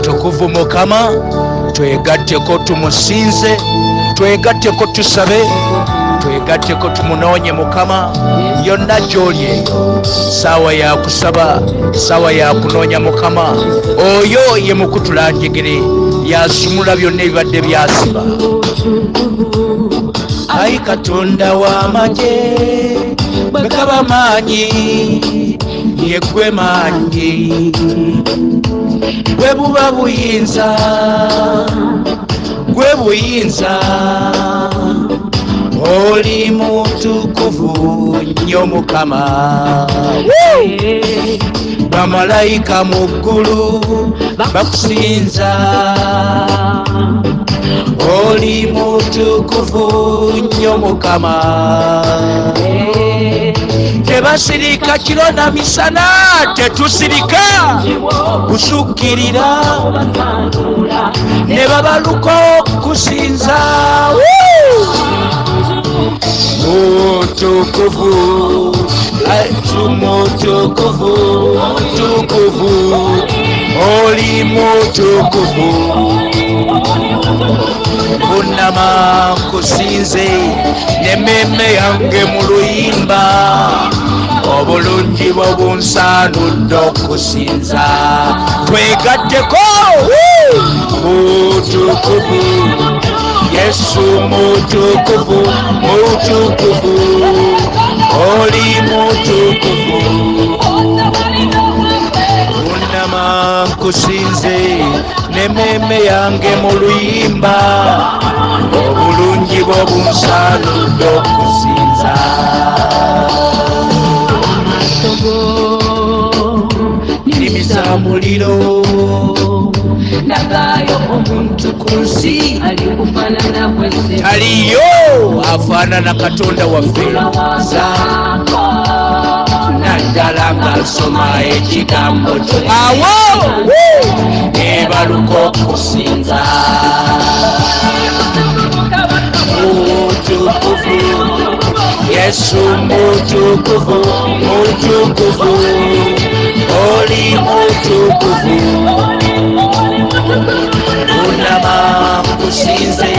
Mutukuvu Mukama, twegatteko tumusinze, twegatteko tusabe, twegatteko tumunoonye Mukama. Yonna gy'oli eyo, saawa ya kusaba, saawa ya kunoonya Mukama. Oyo ye mukutula njegere, yasumula byonna ebibadde byasiba. Ayi Katonda w'amagye, bwe gaba maanyi, yeggwe maanyi, bwe buba buyinza, gwe buyinza. Oli mutukuvu nnyo Mukama. Bamalayika mu ggulu bakusinza. Oli mutukuvu nnyo Mukama. Tebasirika kiro na misana, tetusirika kusukkirira, ne babaluka okusinza. Mutukuvu, mutukuvu, mutukuvu, oli mutukuvu. Bunama nkusinze n'emmeeme yange mu luyimba, obulungi bwo bunsaanudde okusinza. Twegatteko, mutukuvu, Yesu mutukuvu, mutukuvu, oli mutukuvu. Bunama nkusinze n'emmeeme yange mu luyimba, obulungi bwo bunsaanudde okusinza. Nnimi za muliro. Ndagayo omuntu ku nsi alikufaanana kwese. Taliyo afaanana Katonda waffe. Kulowoozaako naddala nga nsoma ekigambo kyo, awo ebaluka okusinza. Mutukuvu, Yesu mutukuvu, mutukuvu, oli mutukuvu. Unama nkusinze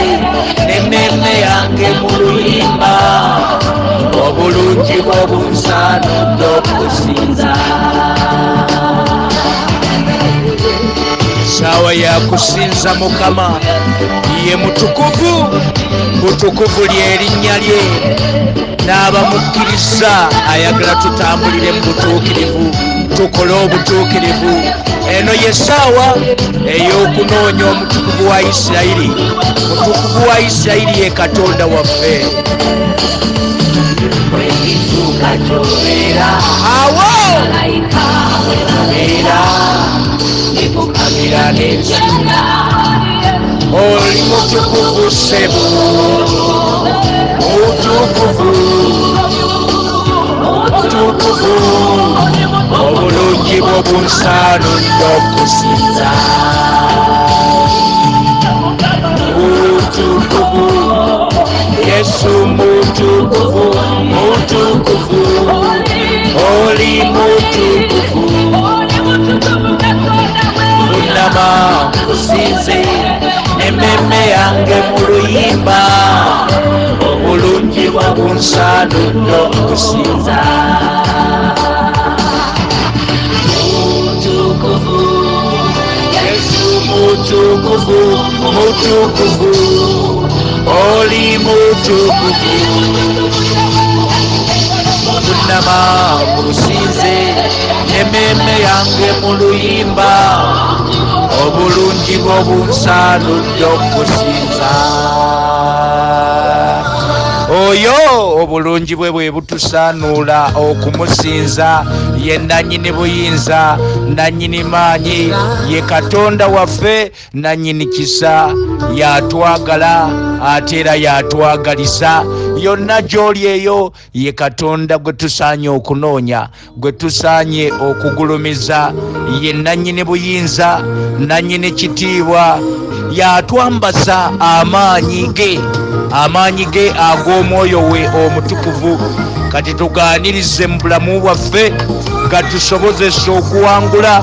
n'emmeeme yange mu luyimba, obulungi bw'obunsaanudde okusinza. Saawa ya kusinza Mukama. Ye mutukuvu, mutukuvu ly'erinnya lye, n'abamukkiriza ayagala tutambulire mu butuukirivu, tukole obutuukirivu. Eno ye ssaawa ey'okunoonya Omutukuvu wa Isirayiri. Mutukuvu wa Isirayiri ye Katonda waffe. Bwekituuka kyobeera, awo malayika we babeera, nfukamira n'ensinza. Oli mutukuvu ssebo, mutukuvu, mutukuvu, obulungi bwo bunsaanudde okusinza. Mutukuvu, Yesu mutukuvu, mutukuvu, oli mutukuvu. Unama nkusinze n'emmeeme yange mu luyimba, obulungi bwo bunsaanudde okusinza. Mutukuvu, Yesu mutukuvu, mutukuvu, oli mutukuvu. Kunama musinze n'emmeeme yange mu luyimba, obulungi bwo bunsaanudde okusinza. Oyo obulungi bwe bwe butusaanuula okumusinza. Ye nannyini buyinza, nannyini maanyi, ye Katonda waffe, nannyini kisa, yatwagala ate era yatwagalisa. Yonna gy'oli eyo, ye Katonda gwe tusaanye okunoonya, gwe tusaanye okugulumiza. Ye nannyini buyinza, nannyini kitiibwa, yatwambaza amaanyi ge, amaanyi ge ag'omwoyo we Omutukuvu. Kati tugaanirize mu bulamu bwaffe, gatusobozesa okuwangula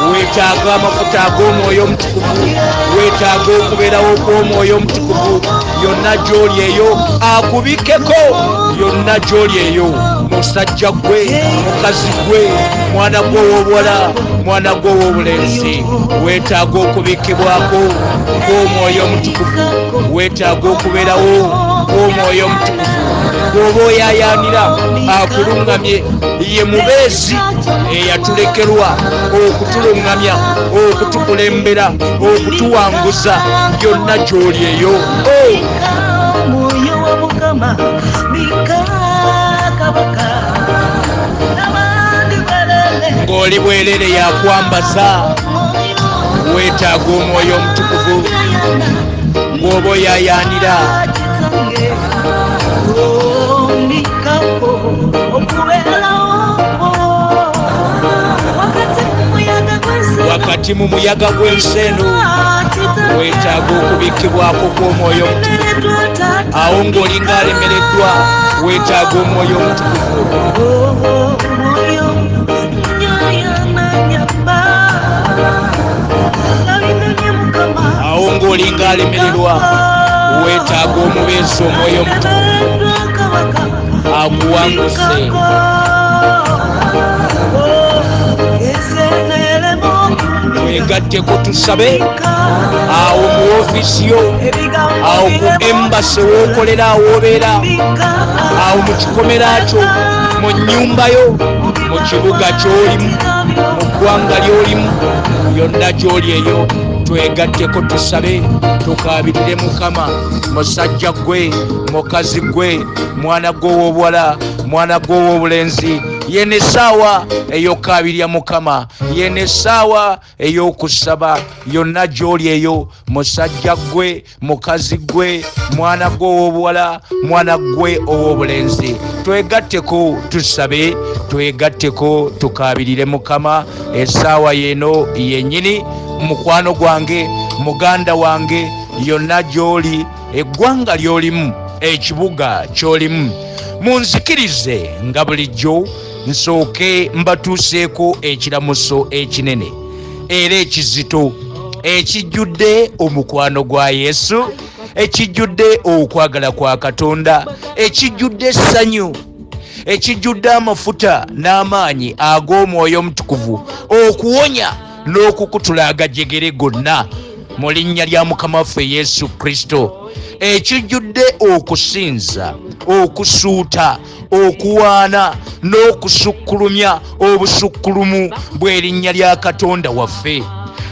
Weetaaga amafuta ag'Omwoyo Omutukuvu, weetaaga okubeerawo kw'Omwoyo Omutukuvu. Yonna gy'oli eyo akubikkeko, yonna gy'oli eyo, musajja gwe, mukazi gwe, mwana gwe ow'obuwala, mwana gwe ow'obulenzi, weetaaga okubikkibwako kw'Omwoyo Omutukuvu, weetaaga okubeerawo kw'Omwoyo Omutukuvu. Bw'oba oyayaanira akuluŋŋamye, ye mubeezi eyatulekerwa okutuluŋŋamya, okutukulembera, okutuwanguza yonna gy'oli eyo. Oh! Mwoyo wa Mukama, bika kabaka n'abandi bwerere. Ng'oli bwerere yakwambaza. Weetaaga Omwoyo Omutukuvu bw'oba oyayaanira. Wakati mu muyaga gw'ensi eno weetaaga okubikkibwako kw'Omwoyo Omutukuvu. Awo ng'olinga alemereddwa, weetaaga Omwoyo Omutukuvu. Awo ng'olinga alemererwa, weetaaga omubeezi Omwoyo Omutukuvu akuwanguse. Twegatteko tusabe awo mu ofiisi yo, awo ku embasi wookolera, awoobeera awo mu kikomera kyo, mu nnyumba yo, mu kibuga ky'olimu, mu ggwanga ly'olimu, yonna gy'oli eyo twegatteko tusabe, tukaabirire Mukama. Musajja gwe, mukazi gwe, mwana gwe ow'obuwala, mwana gwe ow'obulenzi, yeno essaawa ey'okukaabirira Mukama, yeno essaawa ey'okusaba. Yonna gy'oli eyo, musajja gwe, mukazi gwe, mwana gwe ow'obuwala, mwana gwe ow'obulenzi, twegatteko tusabe, twegatteko tukaabirire Mukama. Essaawa yeeno yennyini, mukwano gwange, muganda wange, yonna gy'oli, eggwanga ly'olimu, ekibuga ky'olimu, munzikirize nga bulijjo nsooke mbatuuseeko ekiramuso ekinene era ekizito ekijjudde omukwano gwa Yesu, ekijjudde okwagala kwa Katonda, ekijjudde essanyu, ekijjudde amafuta n'amaanyi ag'Omwoyo Omutukuvu okuwonya n'okukutula agajegere gonna mu linnya lya Mukama waffe Yesu Kristo, ekijjudde okusinza, okusuuta, okuwaana n'okusukkulumya obusukkulumu bw'erinnya lya Katonda waffe.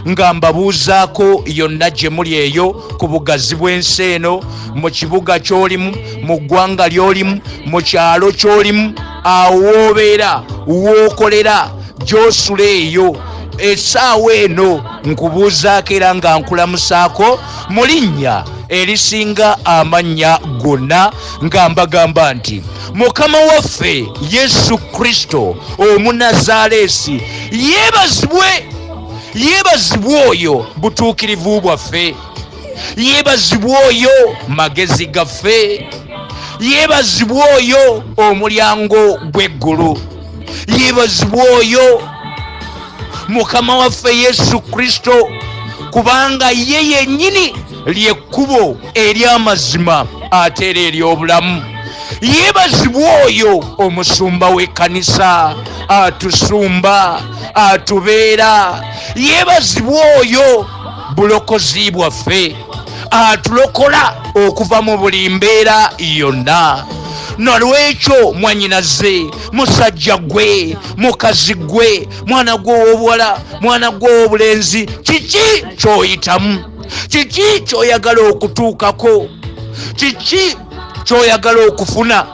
Nga mbabuuzaako yonna gye muli eyo ku bugazi bw'ensi eno, mu kibuga ky'olimu, mu ggwanga ly'olimu, mu kyalo ky'olimu, awo w'obeera, w'okolera, gy'osula eyo, essaawa eno nkubuuzaako era nga nkulamusaako mu linnya erisinga amannya gonna, nga mbagamba nti Mukama waffe Yesu Kristo Omunazaaleesi yeebazibwe, yeebazibwe oyo butuukirivu bwaffe, yeebazibwe oyo magezi gaffe, yeebazibwe oyo omulyango gw'eggulu, yeebazibwe oyo Mukama waffe Yesu Kristo, kubanga ye yennyini ly'ekkubo ery'amazima ate era ery'obulamu. Yeebazibwe oyo omusumba w'ekkanisa atusumba, atubeera. Yeebazibwe oyo bulokozi bwaffe, atulokola okuva mu buli mbeera yonna. Nolwekyo mwanyinaze, musajja gwe, mukazi gwe, mwana gwe ow'obuwala, mwana gwe ow'obulenzi, kiki kyoyitamu? Kiki kyoyagala okutuukako? Kiki kyoyagala okufuna?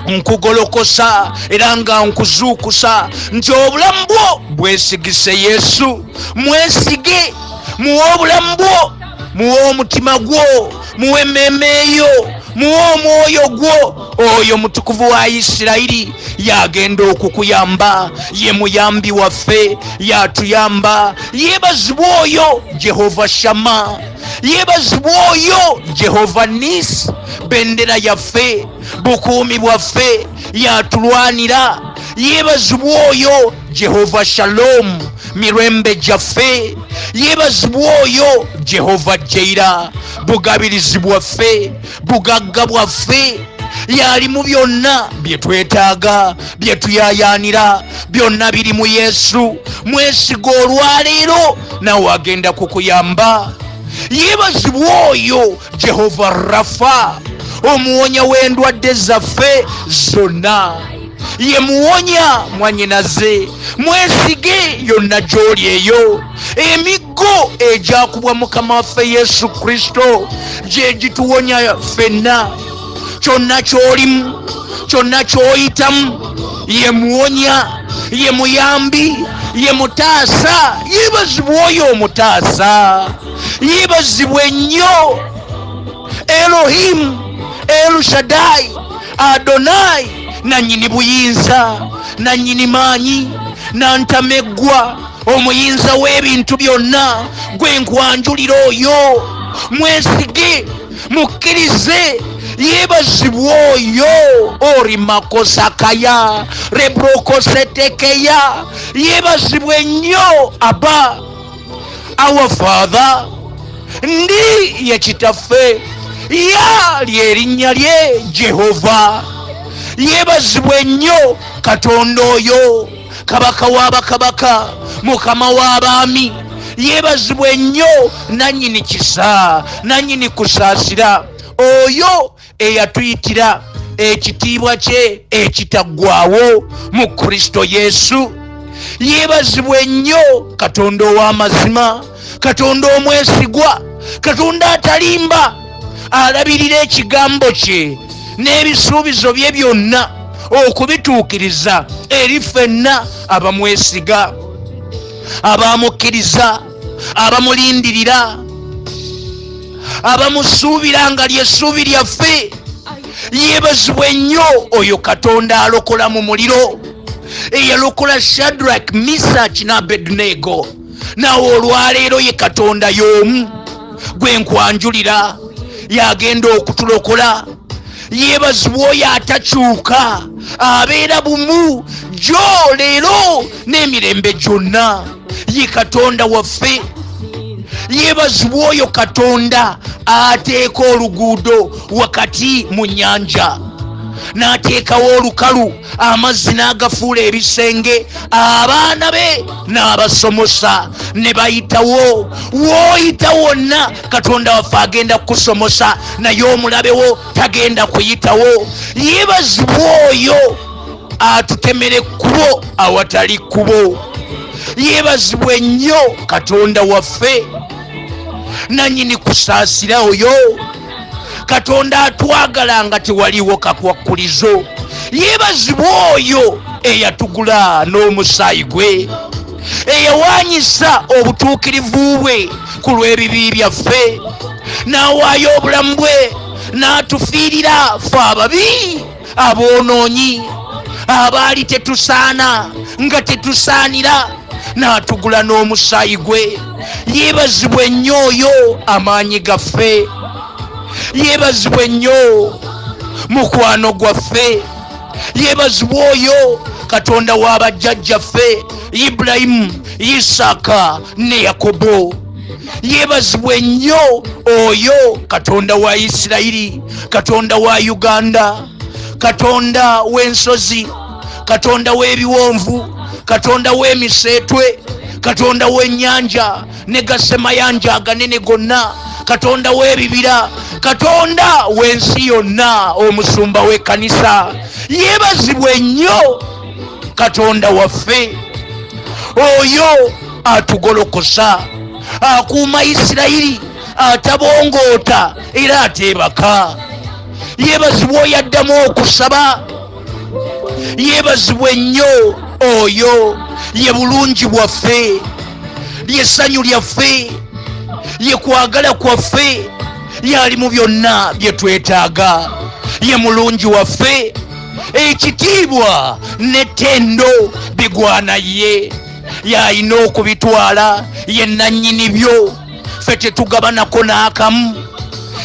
Nkugolokosa era nga nkuzuukusa nti obulamu bwo bwesigise Yesu. Mwesige, muwe obulamu bwo, muwe omutima gwo, muwe emmeeme yo, muwe omwoyo gwo. Oyo Mutukuvu wa Isirayiri yagenda okukuyamba, ye muyambi waffe, yatuyamba. Yeebazibwe oyo Jehova Shama, yeebazibwe oyo Jehova Nisi, bendera yaffe, bukuumi bwaffe, yatulwanira. Yeebazibwe oyo Jehova Shalom, mirembe gyaffe. Yeebazibwa oyo Jehova Jeira, bugabirizi bwaffe, bugagga bwaffe. Yali mu byonna bye twetaaga, bye tuyayaanira, byonna biri mu Yesu. Mwesiga olwaleero, nawe agenda kukuyamba. Yeebazibwa oyo Jehova Rafa, omuwonya w'endwadde zaffe zonna. Ye muwonya mwanyinaze, mwesige yonna gy'oli eyo. Emiggo egyakubwa Mukama waffe Yesu Kristo gye gituwonya ffenna. Kyonna ky'olimu, kyonna ky'oyitamu, ye muwonya, ye muyambi, ye mutaasa. Yeebazibwa oyo omutaasa, yeebazibwa ennyo Elohimu, Elushadai, Adonai, nanyini buyinza, nanyini maanyi, nantameggwa, omuyinza w'ebintu byonna. Gwe nkwanjulira oyo, mwesige, mukkirize. Yeebazibwa oyo orimakosakaya rebrokosetekeya. Yeebazibwa ennyo Aba, our Father. Ndi ye kitaffe, ya lyerinnya lye Jehova. Yeebazibwa ennyo Katonda oyo, Kabaka w'abakabaka, Mukama w'abaami. Yeebazibwa ennyo nannyini kisa, nannyini kusaasira, oyo eyatuyitira ekitiibwa kye ekitaggwawo mu Kristo Yesu. Yeebazibwa ennyo Katonda ow'amazima, Katonda omwesigwa, Katonda atalimba, alabirira ekigambo kye n'ebisuubizo bye byonna okubituukiriza eri ffenna abamwesiga, abamukkiriza, abamulindirira, abamusuubira nga lyessuubi lyaffe. Yeebazibwa ennyo oyo Katonda alokola mu muliro, eyalokola Shadrak, Misach ne Abednego. Nawe olwaleero ye Katonda y'omu gwe nkwanjulira, yagenda okutulokola. Yeebazibwa oyo atakyuka, abeera bumu jjo, leero n'emirembe gyonna. Ye Katonda waffe. Yeebazibwa oyo Katonda ateeka oluguudo wakati mu nnyanja, n'ateekawo olukalu, amazzi n'agafuula ebisenge, abaana be n'abasomosa ne bayitawo. W'oyita wonna Katonda waffe agenda kukusomosa, naye omulabewo tagenda kuyitawo. Yeebazibwa oyo atutemera ekkubo awatali kkubo. Yeebazibwa ennyo Katonda waffe, nanyini kusaasira, oyo Katonda atwagala nga tewaliwo kakwakkulizo. Yeebazibwa oyo eyatugula n'omusaayi gwe, eyawanyisa obutuukirivu bwe ku lw'ebibi byaffe, n'awaayo obulamu bwe n'atufiirira ffe ababi, aboonoonyi, abaali tetusaana, nga tetusaanira, n'atugula n'omusaayi gwe. Yeebazibwa ennyo oyo amaanyi gaffe. Yeebazibwa ennyo mukwano gwaffe. Yeebazibwa oyo Katonda w'abajjajjaffe Ibulayimu, Isaaka ne Yakobo. Yeebazibwa ennyo oyo Katonda wa Isirayiri, Katonda wa Uganda, Katonda w'ensozi, Katonda w'ebiwonvu, Katonda w'emiseetwe, Katonda w'ennyanja ne gasemayanja aganene gonna, Katonda w'ebibira, Katonda w'ensi yonna, omusumba w'ekkanisa. Yeebazibwa ennyo Katonda waffe oyo atugolokosa, akuuma Isirayiri, atabongoota era ateebaka. Yeebazibwa oyo addamu okusaba. Yeebazibwa ennyo oyo ye bulungi bwaffe, lyessanyu lyaffe, ye kwagala kwaffe, yali mu byonna bye twetaaga, ye mulungi waffe. Ekitiibwa n'ettendo bigwana ye, yalina okubitwala, ye nannyini byo, ffe tetugabanako n'akamu.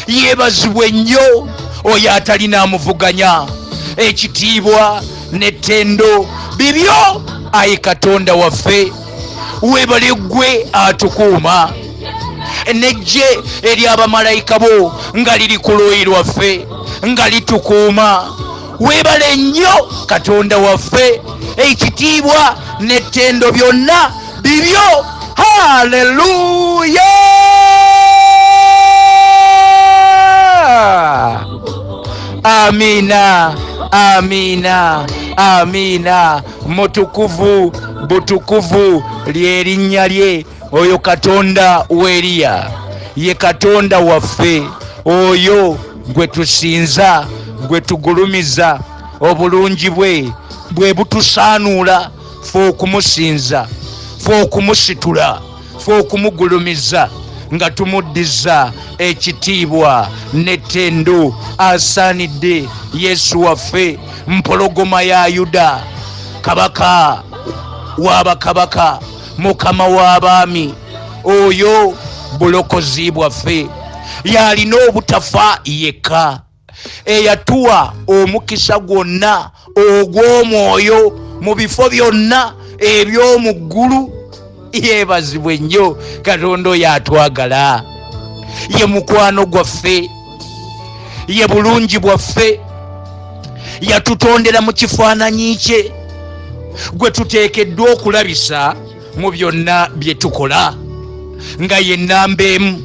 Yeebazibwa ennyo oyo atalina amuvuganya. Ekitiibwa n'ettendo bibyo. Ayi Katonda waffe, weebale ggwe atukuuma n'eggye ery'abamalayika bo nga liri ku luuyi lwaffe nga litukuuma. Weebale nnyo Katonda waffe, ekitiibwa n'ettendo byonna bibyo. Haleluya, amiina, amiina, amiina. Mutukuvu butukuvu ly'erinnya lye. Oyo Katonda w'Eriya ye Katonda waffe, oyo gwe tusinza, gwe tugulumiza. Obulungi bwe bwe butusaanuula fe okumusinza, fe okumusitula, fe okumugulumiza nga tumuddiza ekitiibwa n'ettendo asaanidde. Yesu waffe, mpologoma ya Yuda, kabaka w'abakabaka, mukama w'abaami, oyo bulokozi bwaffe, y'alina obutafa yekka, eyatuwa omukisa gwonna ogw'omwoyo mu bifo byonna eby'omu ggulu. Yeebazibwe nnyo Katonda oyo atwagala. Ye mukwano gwaffe, ye bulungi bwaffe, yatutondera mu kifaananyi kye, gwe tuteekeddwa okulabisa mu byonna bye tukola, nga ye nnamba emu,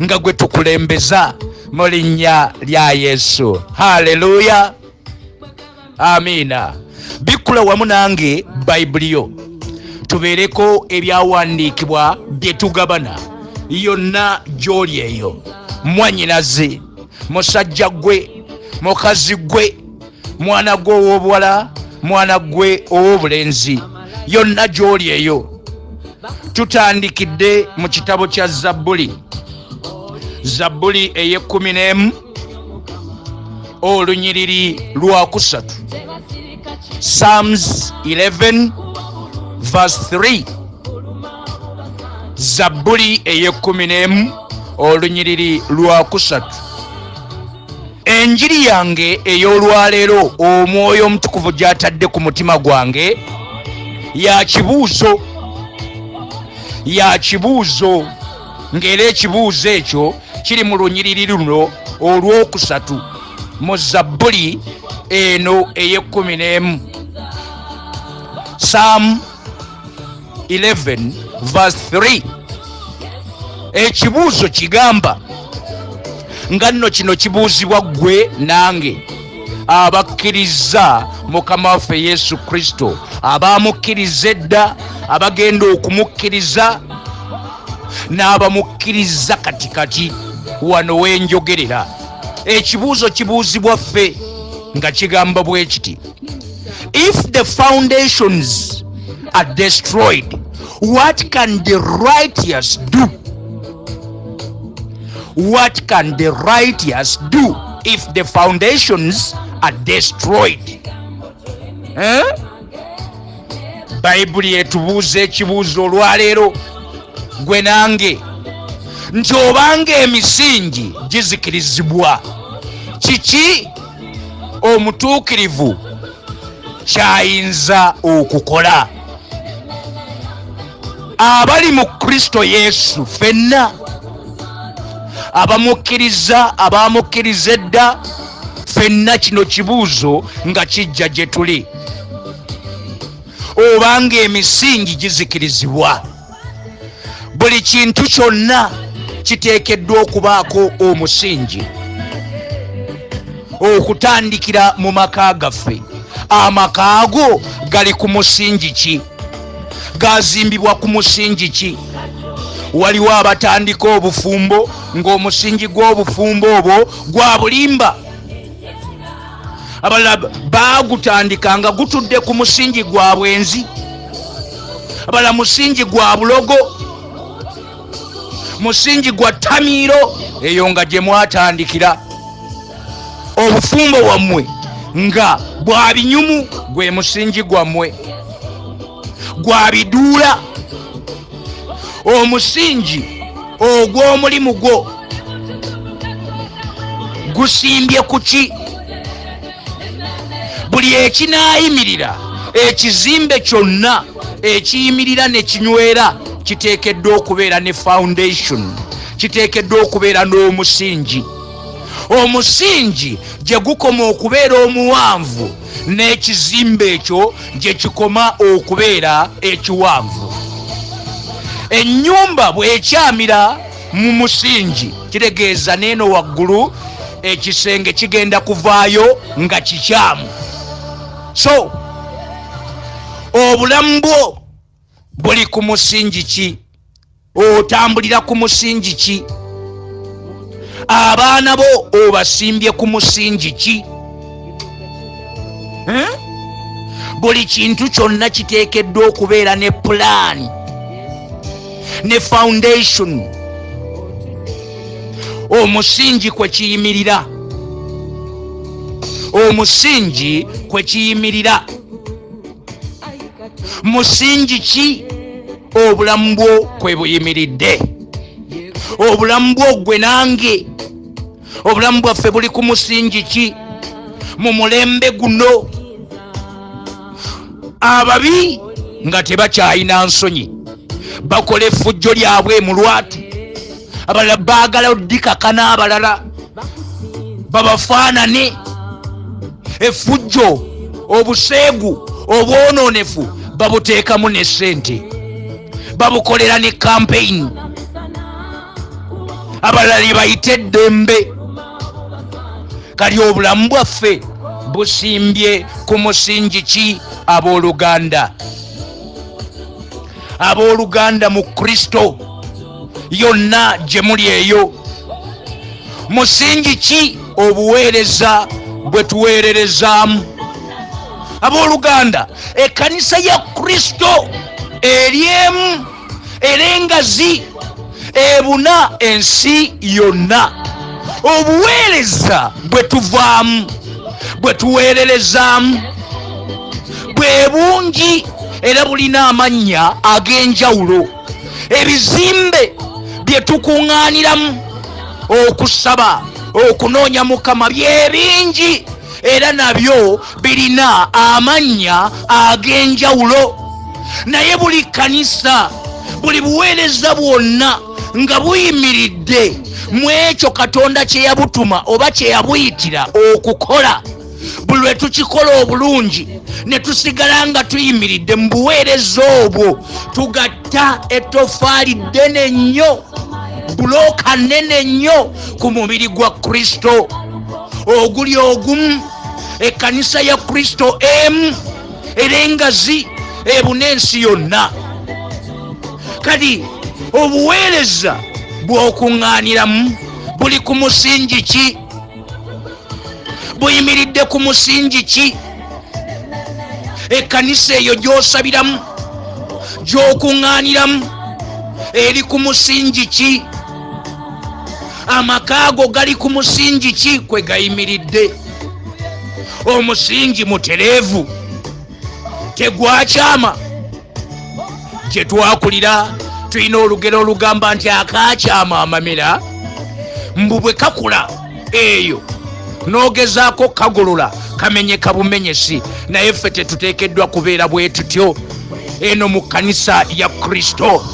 nga gwe tukulembeza mu linnya lya Yesu. Haleluya, amiina. Bikkula wamu nange Bayibuli yo, tubeereko ebyawandiikibwa bye tugabana. Yonna gy'oli eyo, mwannyinaze, musajja ggwe, mukazi ggwe, mwana gwe ow'obuwala, mwana gwe ow'obulenzi, yonna gy'oli eyo, tutandikidde mu kitabo kya Zabbuli, Zabbuli ey'ekkumi n'emu, olunyiriri lwakusatu, Psalms 11 verse 3. Zabbuli ey'ekkumi n'emu, olunyiriri lwakusatu. Enjiri yange ey'olwaleero, Omwoyo Omutukuvu gy'atadde ku mutima gwange, ya kibuuzo, ya kibuuzo, ng'era ekibuuzo ekyo kiri mu lunyiriri luno olwokusatu mu Zabbuli eno ey'ekkumi n'emu, Psalm 11 verse 3. Ekibuuzo kigamba nga nno kino kibuuzibwa ggwe nange abakkiriza Mukama waffe Yesu Kristo, abamukkiriza edda, abagenda okumukkiriza, n'abamukkiriza kati kati wano wenjogerera. Ekibuuzo kibuuzibwa ffe nga kigamba bwe kiti: "If the foundations are destroyed, what can the righteous do?" What can the righteous do if the foundations are destroyed? Eh? Bayibuli etubuuza ekibuuzo olwaleero gwe nange nti obanga emisingi gizikirizibwa, kiki omutuukirivu kyayinza okukola? Abali mu Kristo Yesu ffenna abamukkiriza, abamukkiriza edda, ffenna kino kibuuzo nga kijja gye tuli. Obanga emisingi gizikirizibwa, buli kintu kyonna kiteekeddwa okubaako omusingi, okutandikira mu maka gaffe. Amaka ago gali ku musingi ki? Gazimbibwa ku musingi ki? Waliwo abatandika obufumbo ng'omusingi gw'obufumbo obwo gwa bulimba. Abalala baagutandika nga gutudde ku musingi gwa bwenzi, abalala musingi gwa bulogo, musingi gwa ttamiiro. Eyo nga gye mwatandikira obufumbo wammwe nga bwa binyumu, gwe musingi gwammwe gwa biduula. Omusingi ogw'omulimu gwo gusimbye ku ki? Buli ekinaayimirira Ekizimbe kyonna ekiyimirira ne kinywera kiteekeddwa okubeera ne foundation, kiteekeddwa okubeera n'omusingi. Omusingi gye gukoma okubeera omuwanvu, n'ekizimbe ekyo gye kikoma okubeera ekiwanvu. Ennyumba bw'ekyamira mu musingi, kitegeeza n'eno waggulu ekisenge kigenda kuvaayo nga kikyamu. So obulamu bwo buli ku musingi ki? Otambulira ku musingi ki? Abaana bo obasimbye ku musingi ki? Buli kintu kyonna kiteekeddwa okubeera ne pulaani ne foundation, omusingi kwe kiyimirira, omusingi kwe kiyimirira. Musingi ki obulamu bwo kwe buyimiridde? Obulamu bwo gwe nange, obulamu bwaffe buli ku musingi ki mu mulembe guno? Ababi nga tebakyalina nsonyi bakola effujjo lyabwe mu lwatu, abalala baagala oddikakana, abalala babafaanane. Effujjo, obuseegu, obwonoonefu babuteekamu ne ssente, babukolera ne kampeyini, abalala lye bayita eddembe. Kali obulamu bwaffe busimbye ku musingi ki, abooluganda? Abooluganda mu Kristo yonna gye muli eyo, musingi ki obuweereza bwe tuweererezaamu? Abooluganda, ekkanisa ya Kristo eri emu era engazi ebuna ensi yonna. Obuweereza bwe tuvaamu, bwe tuweererezaamu, bwe bungi era bulina amannya ag'enjawulo. Ebizimbe bye tukuŋŋaaniramu okusaba, okunoonya Mukama bye bingi era nabyo birina amannya ag'enjawulo. Naye buli kkanisa, buli buweereza bwonna nga buyimiridde mu ekyo Katonda kye yabutuma oba kye yabuyitira okukola, buli lwe tukikola obulungi ne tusigala nga tuyimiridde mu buweereza obwo, tugatta ettofaali ddene nnyo, bulooka nnene nnyo ku mubiri gwa Kristo oguli ogumu, ekkanisa ya Kristo emu era engazi ebuna ensi yonna. Kati obuweereza bw'okuŋŋaaniramu buli ku musingi ki? Buyimiridde ku musingi ki? Ekkanisa eyo gy'osabiramu, gy'okuŋŋaaniramu, eri ku musingi ki? Amaka ago gali ku musingi ki kwe gayimiridde? Omusingi mutereevu, tegwakyama. Gye twakulira tulina olugero olugamba nti akaakyama amamera mbu bwe kakula eyo n'ogezaako kagolola kamenyeka bumenyesi. Naye ffe tetuteekeddwa kubeera bwe tutyo eno mu kkanisa ya Kristo.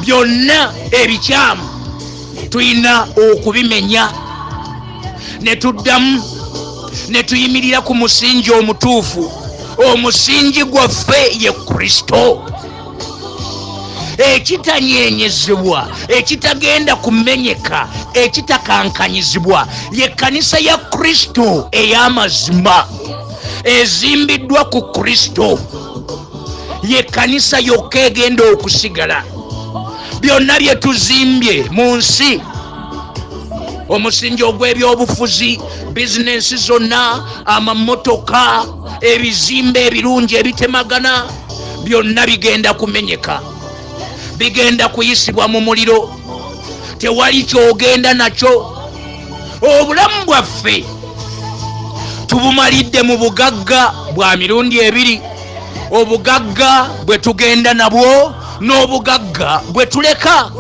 Byonna ebikyamu tulina okubimenya ne tuddamu ne tuyimirira ku musingi omutuufu. Omusingi gwaffe ye Kristo, ekitanyenyezebwa, ekitagenda kumenyeka, ekitakankanyizibwa, ye kkanisa ya Kristo ey'amazima ezimbiddwa ku Kristo. Ye kkanisa yokka egenda okusigala. Byonna bye tuzimbye mu nsi, omusingi ogw'ebyobufuzi, bizinensi zonna, amamotoka, ebizimbe ebirungi ebitemagana, byonna bigenda kumenyeka, bigenda kuyisibwa mu muliro. Tewali kyogenda nakyo. Obulamu bwaffe tubumalidde mu bugagga bwa mirundi ebiri: obugagga bwe tugenda nabwo n'obugagga bwe tuleka,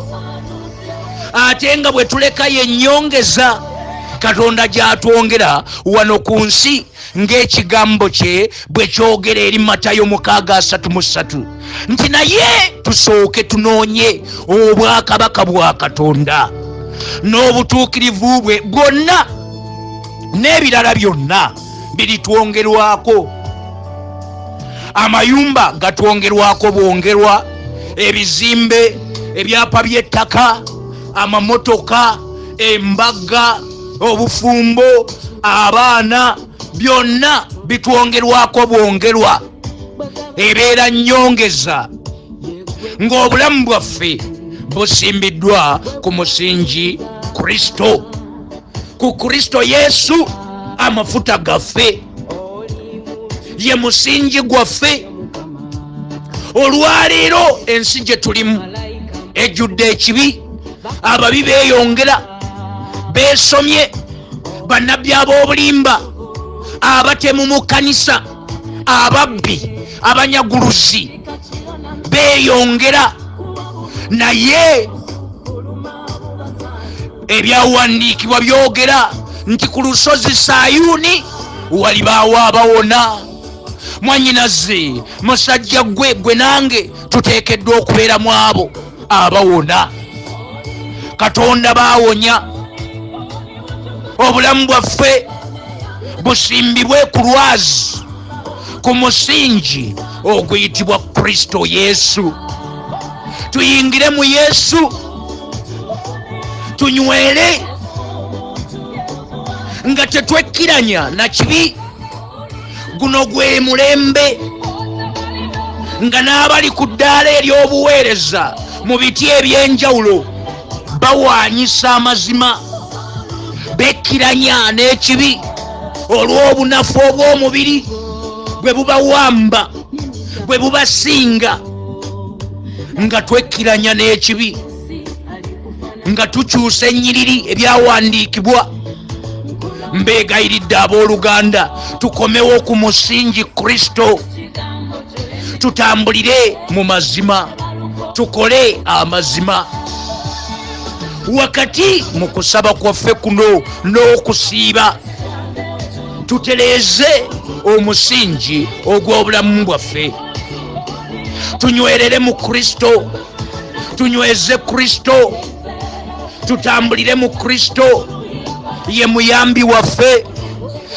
ate nga bwe tuleka yennyongeza. Katonda gy'atwongera wano ku nsi, ng'ekigambo kye bwe kyogera eri Matayo 6:33 nti, "Naye tusooke tunoonye obwakabaka bwa Katonda n'obutuukirivu bwe bwonna, n'ebirala byonna biritwongerwako." Amayumba gatwongerwako bwongerwa, ebizimbe, ebyapa by'ettaka, amamotoka, embaga, obufumbo, abaana, byonna bitwongerwako bwongerwa. Ebeera nnyongeza ng'obulamu bwaffe busimbiddwa ku musingi Kristo, ku Kristo Yesu. Amafuta gaffe ye musingi gwaffe. Olwaleero ensi gye tulimu ejjudde ekibi, ababi beeyongera, beesomye, bannabbi ab'obulimba, abatemu mu kkanisa, ababbi, abanyaguluzi beeyongera. Naye ebyawandiikibwa byogera nti ku lusozi Sayuuni walibaawo abawona. Mwanyinaze, musajja gwe, gwe nange tuteekeddwa okubeera mu abo abawona. Katonda baawonya. Obulamu bwaffe busimbibwe ku lwazi, ku musingi oguyitibwa Kristo Yesu. Tuyingire mu Yesu, tunywere nga tetwekkiranya na kibi. Guno gwe mulembe nga n'abali ku ddaala ery'obuweereza mu biti eby'enjawulo bawaanyisa amazima, bekkiranya n'ekibi olw'obunafu obw'omubiri bwe bubawamba, bwe bubasinga. Nga twekkiranya n'ekibi, nga tukyusa ennyiriri ebyawandiikibwa, mbeegayiridde abooluganda, tukomewo ku musingi Kristo, tutambulire mu mazima, tukole amazima. Wakati mu kusaba kwaffe kuno n'okusiiba, tutereeze omusingi ogw'obulamu bwaffe, tunywerere mu Kristo, tunyweze Kristo, tutambulire mu Kristo. Ye muyambi waffe,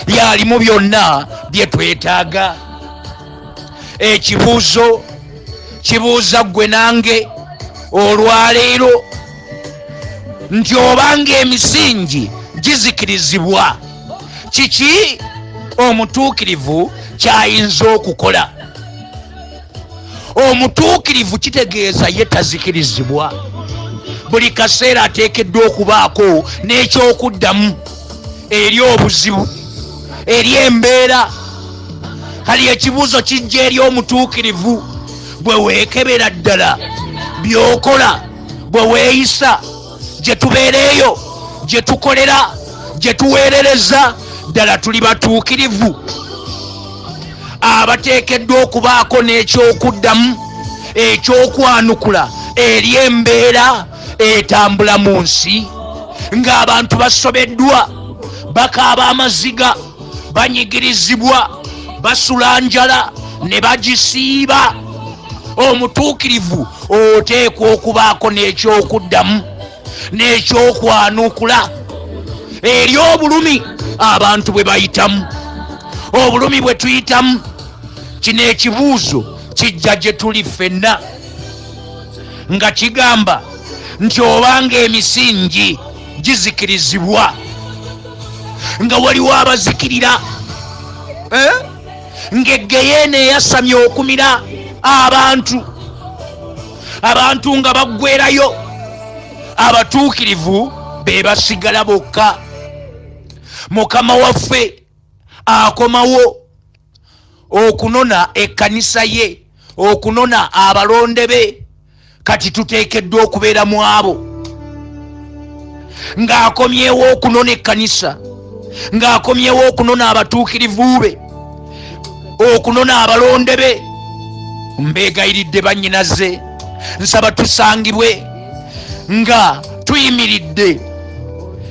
yalimu byonna bye twetaaga. Ekibuuzo kibuuza ggwe nange olwaleero nti, obanga emisingi gizikirizibwa, kiki omutuukirivu kyayinza okukola? Omutuukirivu kitegeeza ye tazikirizibwa. Buli kaseera ateekeddwa okubaako n'ekyokuddamu eri obuzibu, eri embeera. Kali ekibuuzo kijja eri omutuukirivu: bwe weekebera ddala byokola, bwe weeyisa, gye tubeera eyo, gye tukolera, gye tuweerereza, ddala tuli batuukirivu abateekeddwa okubaako n'ekyokuddamu, ekyokwanukula eri embeera etambula mu nsi, ng'abantu basobeddwa, bakaaba amaziga, banyigirizibwa, basula njala ne bagisiiba? Omutuukirivu oteekwa okubaako n'ekyokuddamu n'ekyokwanukula eri obulumi abantu bwe bayitamu, obulumi bwe tuyitamu. Kino ekibuuzo kijja gye tuli ffenna nga kigamba nti, obanga emisingi gizikirizibwa, nga waliwo abazikirira, eh? Ng'eggeyeena eyasamye okumira abantu, abantu nga baggwerayo, abatuukirivu be basigala bokka. Mukama waffe akomawo okunona ekkanisa ye, okunona abalonde be. Kati tuteekeddwa okubeera mu abo ng'akomyewo okunona ekkanisa, ng'akomyewo okunona abatuukirivu be, okunona abalonde be. Mbeegayiridde bannyinaze, nsaba tusangibwe nga tuyimiridde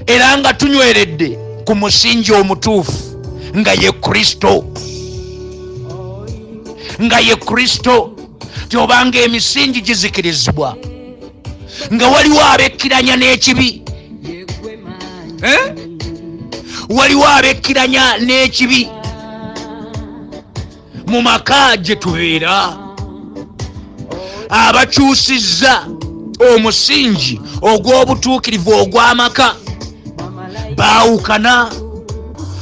era nga tunyweredde. Ku musingi omutuufu nga ye Kristo, nga ye Kristo, ti obanga emisingi gizikirizibwa nga waliwo abekkiranya n'ekibi, eh? Waliwo abekkiranya n'ekibi mu maka gye tubeera, abakyusizza omusingi ogw'obutuukirivu ogw'amaka. Baawukana,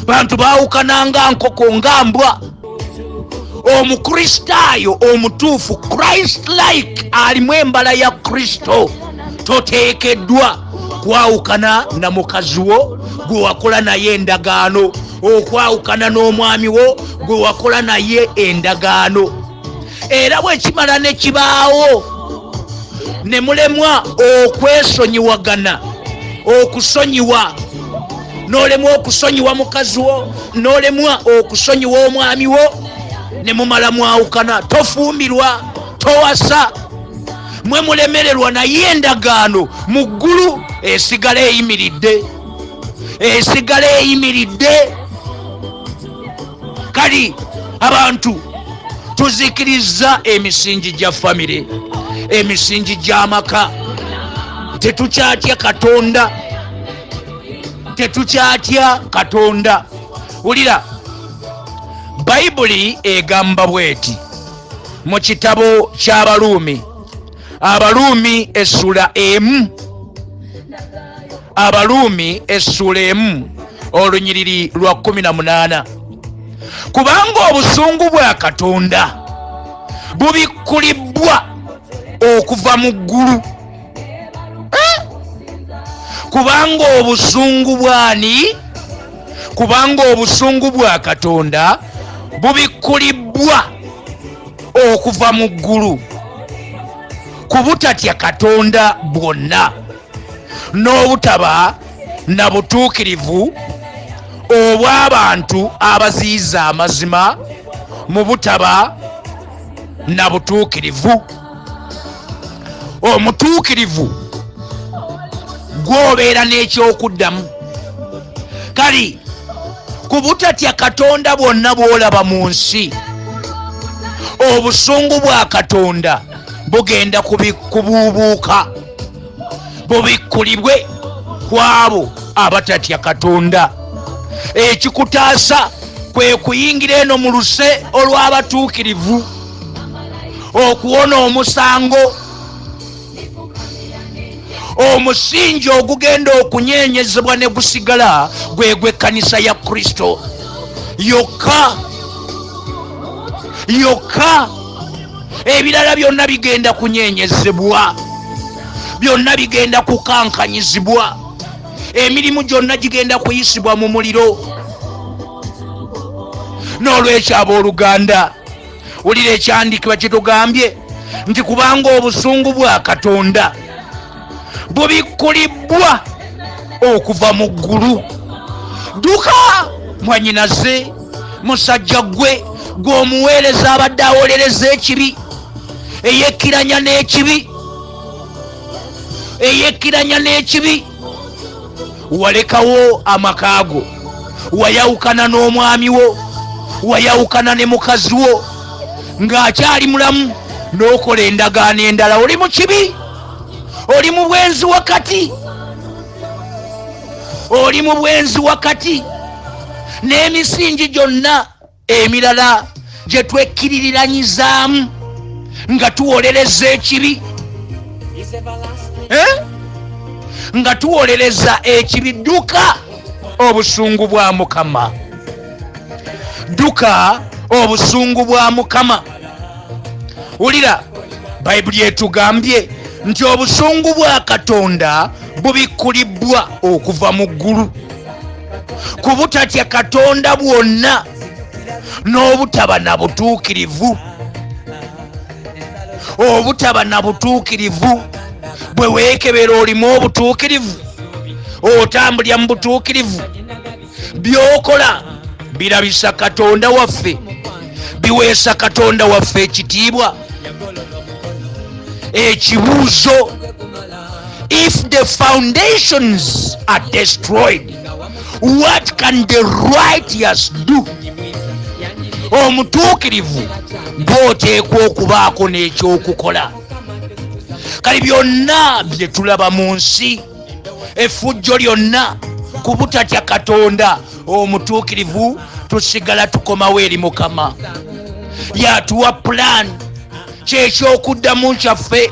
bantu baawukana nga nkoko, nga mbwa. Omukristaayo omutuufu, Christ like, alimu embala ya Kristo, toteekeddwa kwawukana na mukazi wo gwe wakola naye endagaano, okwawukana n'omwami wo gwe wakola naye endagaano. Era bwe kimala ne kibaawo ne mulemwa okwesonyiwagana, okusonyiwa, n'olemwa okusonyiwa mukazi wo, n'olemwa okusonyiwa omwami wo, ne mumala mwawukana, tofumbirwa, towasa, mwe mulemererwa, naye endagaano mu ggulu esigala eyimiridde, esigala eyimiridde. Kali abantu tuzikiriza emisingi gya famire, emisingi gy'amaka. Tetukyatya Katonda, tetukyatya Katonda. Wulira, Bayibuli egamba bweti mu kitabo ky'Abaluumi, Abaluumi essula 1, Abaluumi essula 1, olunyiriri lwa 18: "Kubanga obusungu bwa Katonda bubikkulibbwa okuva mu ggulu." Eh? Kubanga obusungu bwani? Kubanga obusungu bwa Katonda bubikkulibbwa okuva mu ggulu ku butatya Katonda bwonna n'obutaba na butuukirivu obw'abantu abaziyiza amazima mu butaba na butuukirivu. Omutuukirivu gwobeera n'ekyokuddamu. Kali ku butatya Katonda bwonna bw'olaba mu nsi, obusungu bwa Katonda bugenda kubuubuuka, bubikkulibwe ku abo abatatya Katonda. Ekikutaasa kwe kuyingira eno mu luse olw'abatuukirivu okuwona omusango. Omusingi ogugenda okunyenyezebwa ne gusigala gwe gw'ekkanisa ya Kristo yokka yokka. Ebirala byonna bigenda kunyenyezebwa, byonna bigenda kukankanyizibwa, emirimu gyonna gigenda kuyisibwa mu muliro. N'olwekyo, abooluganda, wulira ekyandikibwa kyetugambye nti kubanga obusungu bwa Katonda bubikkulibbwa okuva mu ggulu. Dduka, mwanyinaze, musajja ggwe, gwe omuweereza abadde awolereza ekibi, eyekkiranya n'ekibi, eyekkiranya n'ekibi. Walekawo amaka go, wayawukana n'omwami wo, wayawukana ne mukazi wo ng'akyali mulamu, n'okola endagaano endala. Oli mu kibi, oli mu bwenzi wakati, oli mu bwenzi wakati n'emisingi gyonna emirala gye twekkiririranyizaamu nga tuwolereza ekibi, eh? Nga tuwolereza ekibi. Dduka obusungu bwa Mukama, dduka obusungu bwa Mukama. Wulira, Bayibuli etugambye nti obusungu bwa Katonda bubikkulibbwa okuva mu ggulu ku butatya Katonda bwonna n'obutaba na butuukirivu, obutaba na butuukirivu. Bwe weekebera, olimu obutuukirivu? Otambulira mu butuukirivu? Byokola birabisa Katonda waffe, biweesa Katonda waffe ekitiibwa? Ekibuuzo: if the foundations are destroyed, What can the righteous do? Omutuukirivu gw'oteekwa okubaako n'ekyokukola. Kale byonna bye tulaba mu nsi, effujjo lyonna ku butatya Katonda, omutuukirivu tusigala tukomawo eri Mukama. Yatuwa pulaani, kyekyokuddamu kyaffe,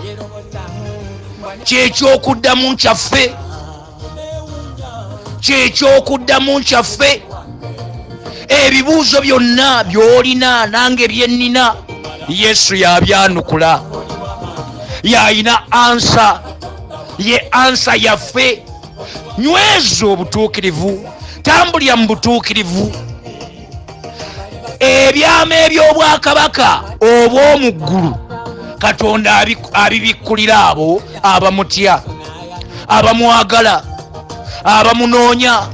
kyekyokuddamu kyaffe, kyekyokuddamu kyaffe. Ebibuuzo byonna byolina nange byennina, Yesu yabyanukula, yayina ansa, ye ansa yaffe. Nyweza obutuukirivu, tambulira mu butuukirivu. Ebyama eby'obwakabaka obw'omu ggulu Katonda abibikkulira abo abamutya, abamwagala, abamunoonya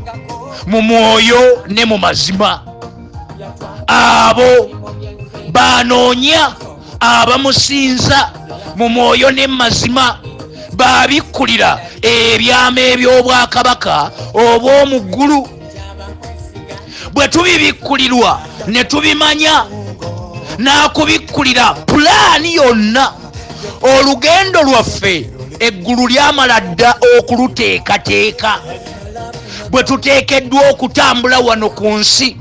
mu mwoyo ne mu mazima. Abo banoonya abamusinza mu mwoyo ne mazima, babikkulira ebyama eby'obwakabaka obw'omu ggulu. Bwe tubibikkulirwa ne tubimanya, n'akubikkulira pulaani yonna, olugendo lwaffe eggulu lyamala dda okuluteekateeka bwe tuteekeddwa okutambula wano ku nsi.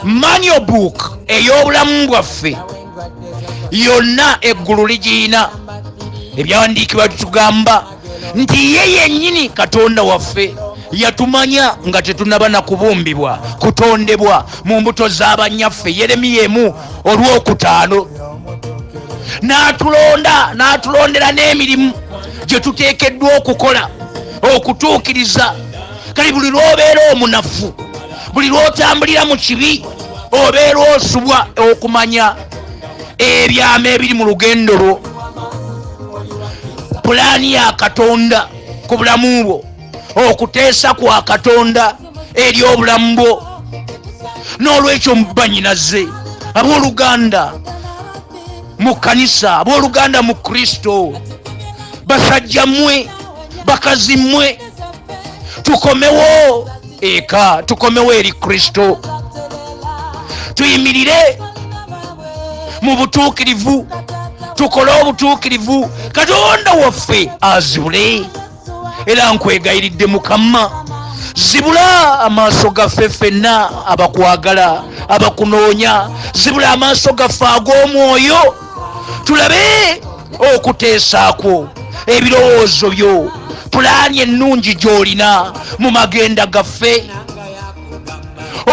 Manual book ey'obulamu bwaffe yonna eggulu ligiina. Ebyawandiikibwa bitugamba nti ye yennyini Katonda waffe yatumanya nga tetunaba na kubumbibwa, kutondebwa mu mbuto z'abanyaffe, Yeremiya 1 olwokutaano, n'atulonda, n'atulondera n'emirimu gye tuteekeddwa okukola, okutuukiriza. Kale buli lw'obeera omunafu, buli lw'otambulira mu kibi, obeera osubwa okumanya ebyama ebiri mu lugendo lwo, pulaani ya Katonda ku bulamu bwo, okuteesa kwa Katonda eri obulamu bwo. N'olwekyo mubanyinaze, abooluganda mu kkanisa, abooluganda mu Kristo, basajja mmwe, bakazi mmwe, tukomewo eka, tukomewo eri Kristo, tuyimirire mu butuukirivu, tukole obutuukirivu, Katonda waffe azibule. Era nkwegayiridde Mukama, zibula amaaso gaffe ffenna abakwagala, abakunoonya, zibula amaaso gaffe ag'omwoyo, tulabe okuteesaakwo, ebirowoozo byo, pulaani ennungi gy'olina mu magenda gaffe.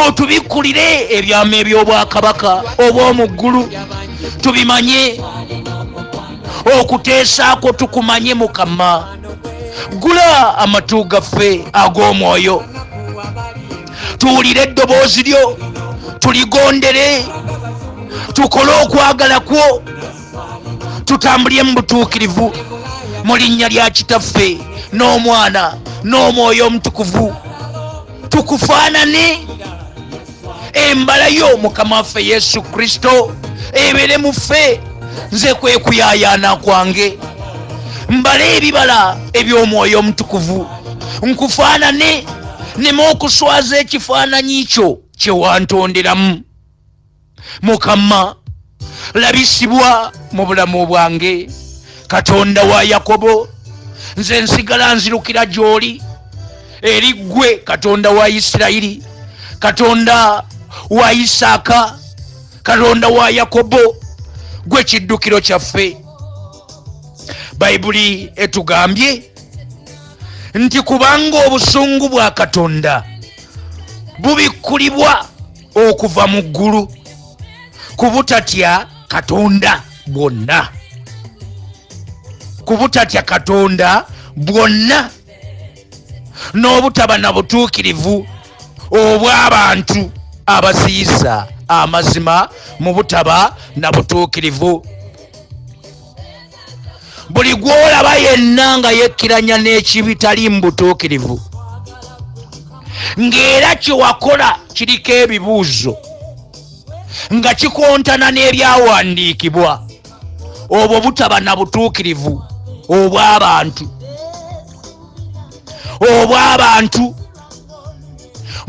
Otubikkulire ebyama eby'obwakabaka obw'omu ggulu, tubimanye, okuteesaakwo tukumanye. Mukama, gula amatu gaffe ag'omwoyo, tuwulire eddoboozi lyo, tuligondere, tukole okwagala kwo, tutambulye mu butuukirivu, mu linnya lya Kitaffe n'Omwana n'Omwoyo Omutukuvu, tukufaanane. Embala yo Mukama waffe Yesu Kristo ebeere mu ffe. Nze kwe kuyaayaana kwange, mbale ebibala eby'Omwoyo Omutukuvu, nkufaanane, neme okuswaza ekifaananyi kyo kye wantonderamu. Mukama, labisibwa mu bulamu bwange. Katonda wa Yakobo, nze nsigala nzirukira gy'oli, eri ggwe Katonda wa Isirayiri, Katonda wa Isaaka, Katonda wa Yakobo, gwe kiddukiro kyaffe. Bayibuli etugambye nti kubanga obusungu bwa Katonda bubikkulibwa okuva mu ggulu ku butatya Katonda bwonna, ku butatya Katonda bwonna n'obutaba na butuukirivu obw'abantu abaziyiza amazima mu butaba na butuukirivu. Buli gw'olaba yenna nga yekkiranya n'ekibi tali mu butuukirivu, ng'era kye wakola kiriko ebibuuzo, nga kikontana n'ebyawandiikibwa, obwo butaba na butuukirivu obw'abantu, obw'abantu.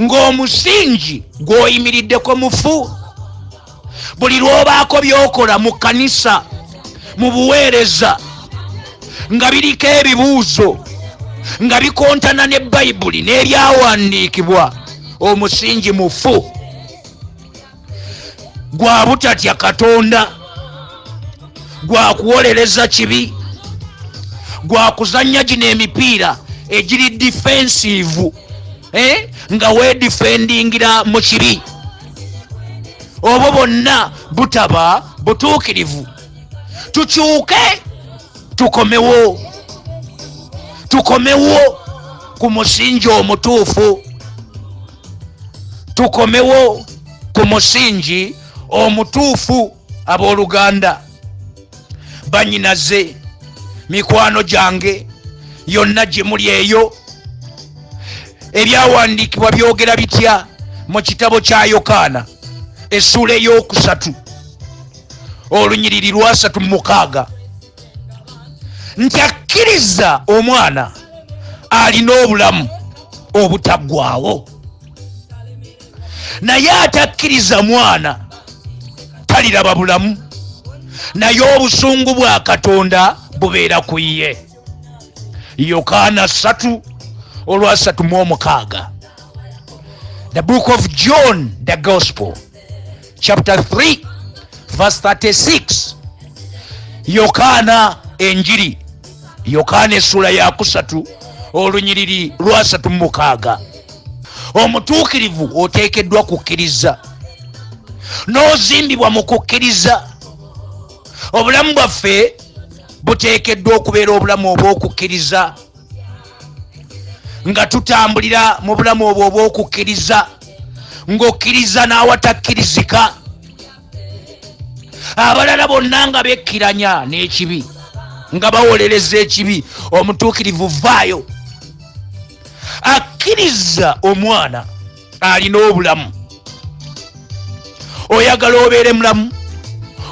Ng'omusingi gw'oyimiriddeko mufu. Buli lw'obaako by'okola mu kkanisa, mu buweereza, nga biriko ebibuuzo, nga bikontana ne Bayibuli n'ebyawandiikibwa, omusingi mufu gwa butatya Katonda, gwa kuwolereza kibi, gwa kuzannya gino emipiira egiri defensive, nga weedifendingira mu kibi. Obwo bwonna butaba butuukirivu. Tukyuke, tukomewo, tukomewo ku musingi omutuufu, tukomewo ku musingi omutuufu. Abooluganda, banyinaze, mikwano gyange yonna gye muli eyo, ebyawandiikibwa byogera bitya mu kitabo kya Yokaana essuula ey'okusatu olunyiriri lwasatu mu mukaaga? Nti akkiriza omwana alina obulamu obutaggwaawo, naye atakkiriza mwana taliraba bulamu, naye obusungu bwa Katonda bubeera ku ye. Yokaana 3 olwasatu mu omukaaga. The Book of John, the Gospel, chapter 3 verse 36. Yokaana, enjiri Yokaana, essuula ya kusatu olunyiriri lwasatu mu mukaaga. Omutuukirivu oteekeddwa kukkiriza n'ozimbibwa mu kukkiriza. Obulamu bwaffe buteekeddwa okubeera obulamu obw'okukkiriza, nga tutambulira mu bulamu obwo obw'okukkiriza, ng'okkiriza n'awatakkirizika. Abalala bonna nga bekkiranya n'ekibi, nga bawolereza ekibi, omutuukirivu vaayo. Akkiriza omwana alina obulamu. Oyagala obeere mulamu,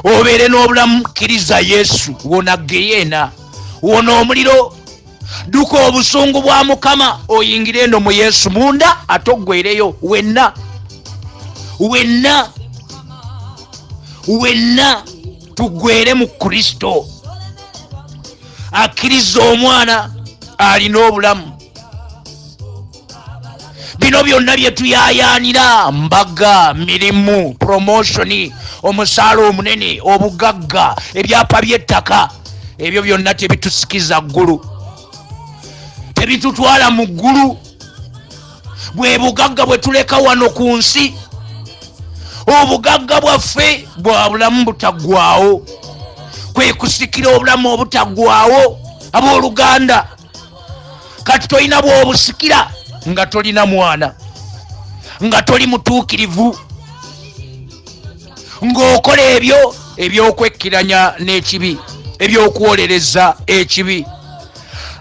obeere n'obulamu, kkiriza Yesu. Wona geyeena, wona omuliro, dduka obusungu bwa Mukama, oyingire eno mu Yesu munda, ate oggwereyo wenna wenna wenna, tuggwere mu Kristo. Akkiriza omwana alina obulamu. Bino byonna bye tuyayaanira, mbaga, mirimu, promotion, omusaala omunene, obugagga, ebyapa by'ettaka, ebyo byonna tebitusikiza ggulu, tebitutwala mu ggulu. Bwe bugagga bwe tuleka wano ku nsi. Obugagga bwaffe bwa bulamu butaggwawo, kwe kusikira obulamu obutaggwawo. Abooluganda, kati tolina bw'obusikira nga tolina mwana, nga toli mutuukirivu, ng'okola ebyo eby'okwekkiranya n'ekibi, ebyokuwolereza ekibi.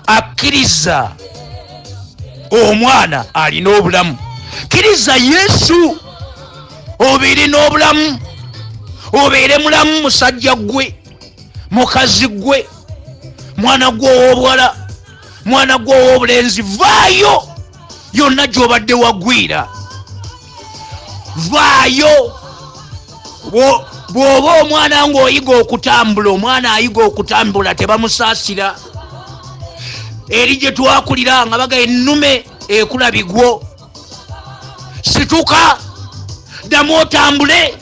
Akkiriza omwana alina obulamu. Kkiriza Yesu obeere n'obulamu, obeere mulamu. Musajja ggwe, mukazi ggwe, mwana gwe ow'obuwala, mwana gwe ow'obulenzi, vaayo yonna gy'obadde wagwira, vaayo. Bw'oba omwana ng'oyiga okutambula, omwana ayiga okutambula tebamusaasira. Eri gye twakulira nga baga ennume ekula bigwo. Situka, ddamu otambule,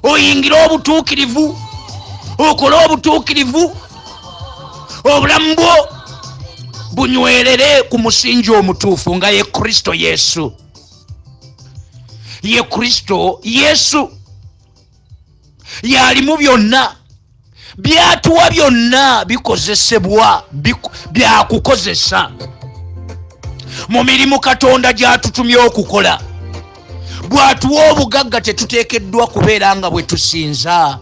oyingire obutuukirivu, okole obutuukirivu, obulamu bwo bunywerere ku musingi omutuufu nga ye Kristo Yesu. Ye Kristo Yesu yalimu byonna, byatuwa byonna, bikozesebwa, byakukozesa mu mirimu Katonda gyatutumye okukola. Bw'atuwa obugagga, tetuteekeddwa kubeera nga bwe tusinza.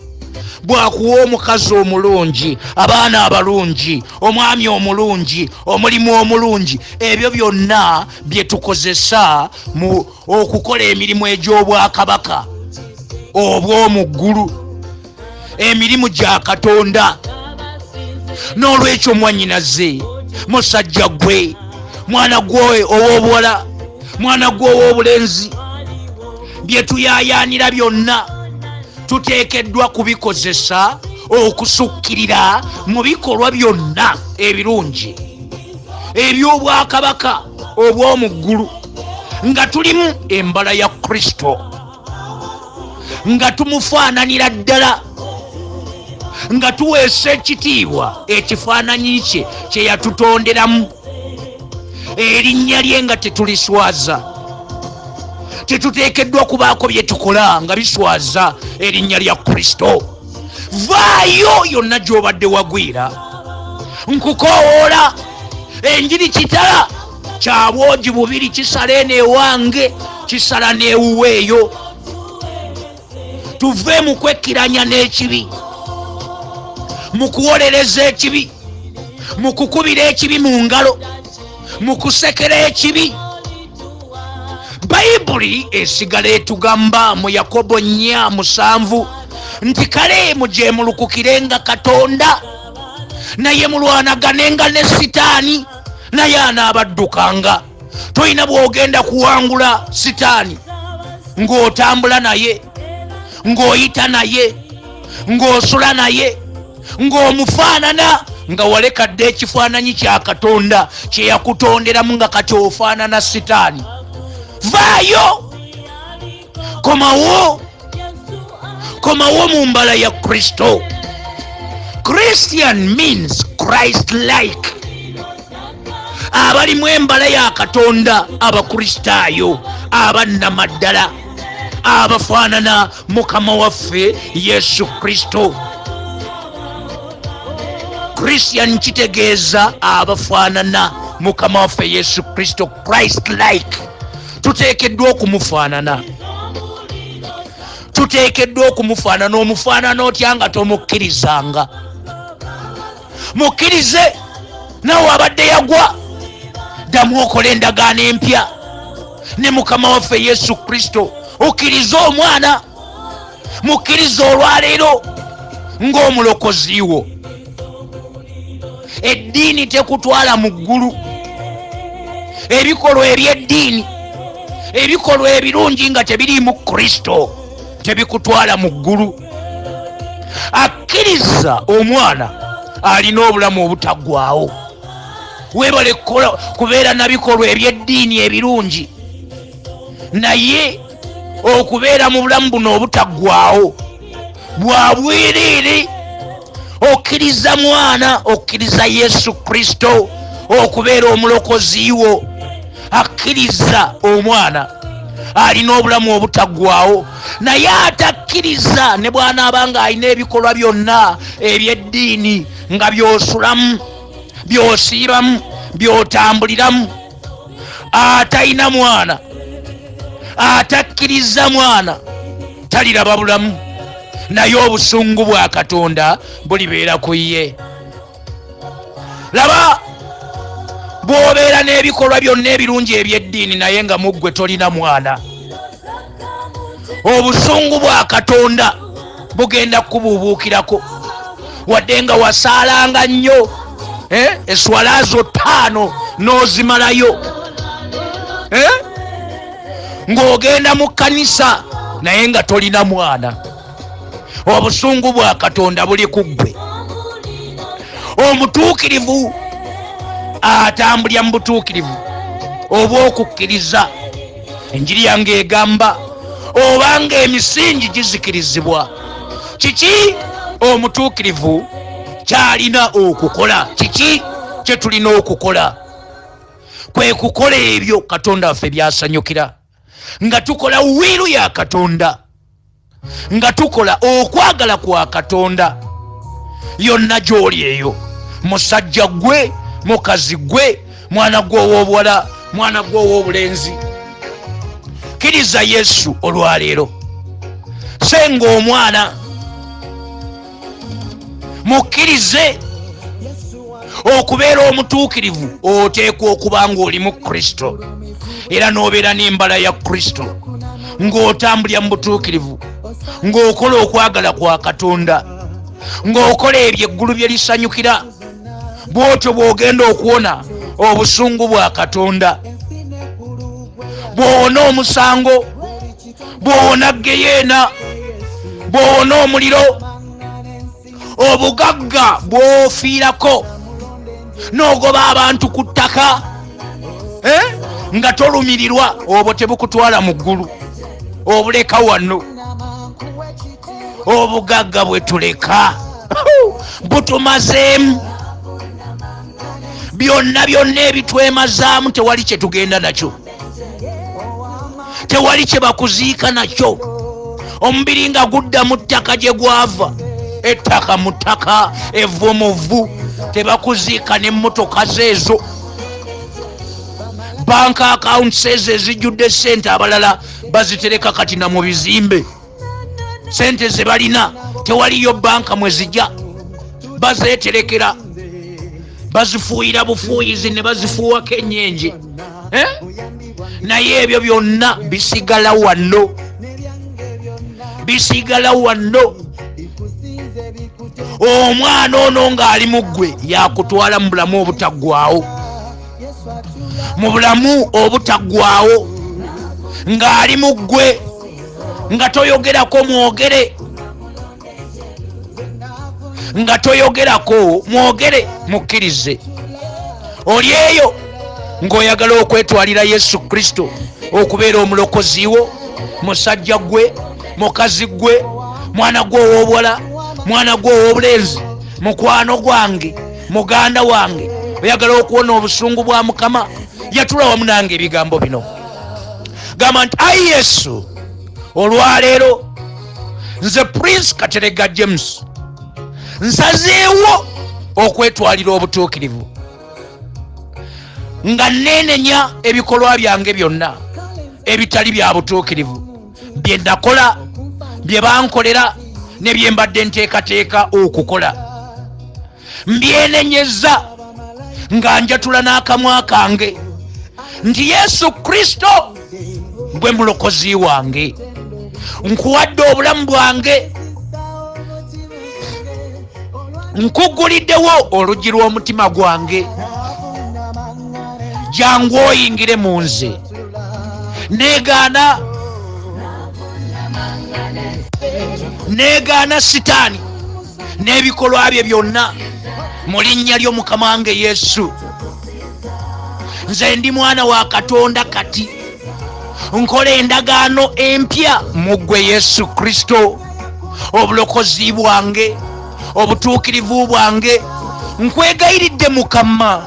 Bw'akuwa omukazi omulungi, abaana abalungi, omwami omulungi, omulimu omulungi, ebyo byonna bye tukozesa mu okukola emirimu egy'obwakabaka obw'omu ggulu, emirimu gya Katonda. N'olwekyo, mwannyinaze, musajja gwe, mwana gwe ow'obuwala, Mwana gw'ow'obulenzi, bye tuyaayaanira byonna tuteekeddwa kubikozesa okusukkirira mu bikolwa byonna ebirungi eby'obwakabaka obw'omu ggulu, nga tulimu embala ya Kristo, nga tumufaananira ddala, nga tuweesa ekitiibwa ekifaananyi kye kye yatutonderamu, erinnya lye nga tetuliswaza. Tetuteekeddwa kubaako bye tukola nga biswaza erinnya lya Kristo. Vaayo yonna gy'obadde wagwira, nkukoowoola. Enjiri kitala kya bwogi bubiri, kisala eno ewange, kisala n'ewuwe eyo. Tuve mu kwekkiranya n'ekibi, mu kuwolereza ekibi, mu kukubira ekibi mu ngalo, mu kusekera ekibi. Bayibuli esigala etugamba mu Yakobo 4:7 nti kale mujeemulukukirenga Katonda, naye mulwanaganenga ne Sitaani, naye anaabaddukanga. Tolina bw'ogenda kuwangula Sitaani ng'otambula naye, ng'oyita naye, ng'osula naye, ng'omufaanana, nga waleka dda ekifaananyi kya Katonda kye yakutonderamu, nga kati ofaanana Sitaani. Vaayo, komawo, komawo mu mbala ya Kristo. Christian means Christ like. Abalimu embala ya Katonda, Abakristaayo abannamaddala, abafaanana Mukama waffe Yesu Kristo. Christian kitegeeza abafaanana Mukama waffe Yesu Kristo, Christ like. Tuteekeddwa okumufaanana, tuteekeddwa okumufaanana. Omufaanana otya nga tomukkirizanga? Mukkirize. Nawe abadde yagwa, ddamu okola endagaano empya ne Mukama waffe Yesu Kristo, okkirize omwana. Mukkirize olwaleero ng'omulokozi wo. Eddiini tekutwala mu ggulu. Ebikolwa eby'eddiini, ebikolwa ebirungi nga tebiriimu Kristo, tebikutwala mu ggulu. Akkiriza omwana alina obulamu obutaggwawo. Weebale kubeera na bikolwa eby'eddiini ebirungi, naye okubeera mu bulamu buno obutaggwawo bwa bwereere. Okkiriza mwana, okkiriza Yesu Kristo okubeera omulokozi wo. Akkiriza omwana alina obulamu obutaggwawo, naye atakkiriza, ne bw'anaaba ng'alina ebikolwa byonna eby'eddiini, nga by'osulamu, by'osiibamu, by'otambuliramu, atalina mwana, atakkiriza mwana, taliraba bulamu, naye obusungu bwa Katonda bulibeera ku ye. Laba, bw'obeera n'ebikolwa byonna ebirungi eby'eddiini, naye nga muggwe tolina mwana, obusungu bwa Katonda bugenda kukubuubuukirako. Wadde nga wasaalanga nnyo, eswala zo 5 n'ozimalayo, ng'ogenda mu kkanisa, naye nga tolina mwana, obusungu bwa Katonda buli ku ggwe. Omutuukirivu atambulira mu butuukirivu obw'okukkiriza. Enjiri yange egamba, obanga emisingi gizikirizibwa, kiki omutuukirivu kyalina okukola? Kiki kyetulina okukola? Kwe kukola ebyo Katonda waffe byasanyukira, nga tukola will ya Katonda, nga tukola okwagala kwa Katonda. Yonna gy'oli eyo, musajja gwe, mukazi gwe, mwana gwe ow'obuwala, mwana gwe ow'obulenzi, kkiriza Yesu olwaleero. Senga omwana, mukkirize. Okubeera omutuukirivu oteekwa okuba ng'oli mu Kristo, era n'obeera n'embala ya Kristo, ng'otambulira mu butuukirivu, ng'okola okwagala kwa Katonda, ng'okola ebyo eggulu bye lisanyukira. Bw'otyo bw'ogenda okuwona obusungu bwa Katonda. Bw'owona omusango, bw'owona geyeena, bw'owona omuliro, obugagga bw'ofiirako n'ogoba abantu ku ttaka, nga tolumirirwa, obwo tebukutwala mu ggulu, obuleka wano. Obugagga bwe tuleka butumazeemu byonna byonna ebitwemazaamu, tewali kye tugenda nakyo, tewali kye bakuziika nakyo. Omubiri nga gudda mu ttaka gye gwava, ettaka mu ttaka, evvu mu vvu. Tebakuziika n'emmotoka zeezo, bank accounts ezo ezijjudde sente. Abalala bazitereka kati na mu bizimbe. Sente ze balina tewaliyo banka mwe zijja, bazeterekera, bazifuuyira bufuuyizi ne bazifuuwako enyenje, eh? Naye ebyo byonna bisigala wano, bisigala wano. Omwana ono ng'ali mu ggwe yakutwala mu bulamu obutaggwawo, mu bulamu obutaggwawo ng'ali mu ggwe. Nga toyogerako mwogere, nga toyogerako mwogere, mukkirize. Oli eyo ng'oyagala okwetwalira Yesu Kristo okubeera omulokozi wo, musajja gwe, mukazi gwe, mwana gwe ow'obuwala, mwana gwe ow'obulenzi, mukwano gwange, muganda wange, oyagala okuwona obusungu bwa Mukama, yatula wamu nange ebigambo bino. Gamba nti, "Ayi Yesu, olwaleero nze Prince Katerega James nsazeewo okwetwalira obutuukirivu, nga neenenya ebikolwa byange byonna ebitali bya butuukirivu bye nakola, bye bankolera, ne bye mbadde nteekateeka okukola. Mbyenenyeza nga njatula n'akamwa kange nti Yesu Kristo gwe mulokozi wange. Nkuwadde obulamu bwange, nkuguliddewo oluggi lw'omutima gwange, jangu oyingire mu nze. Negaana, negaana Sitaani n'ebikolwa bye byonna mu linnya ly'Omukama wange Yesu. Nze ndi mwana wa Katonda kati, nkola endagaano empya mu ggwe Yesu Kristo, obulokozi bwange, obutuukirivu bwange. Nkwegayiridde Mukama,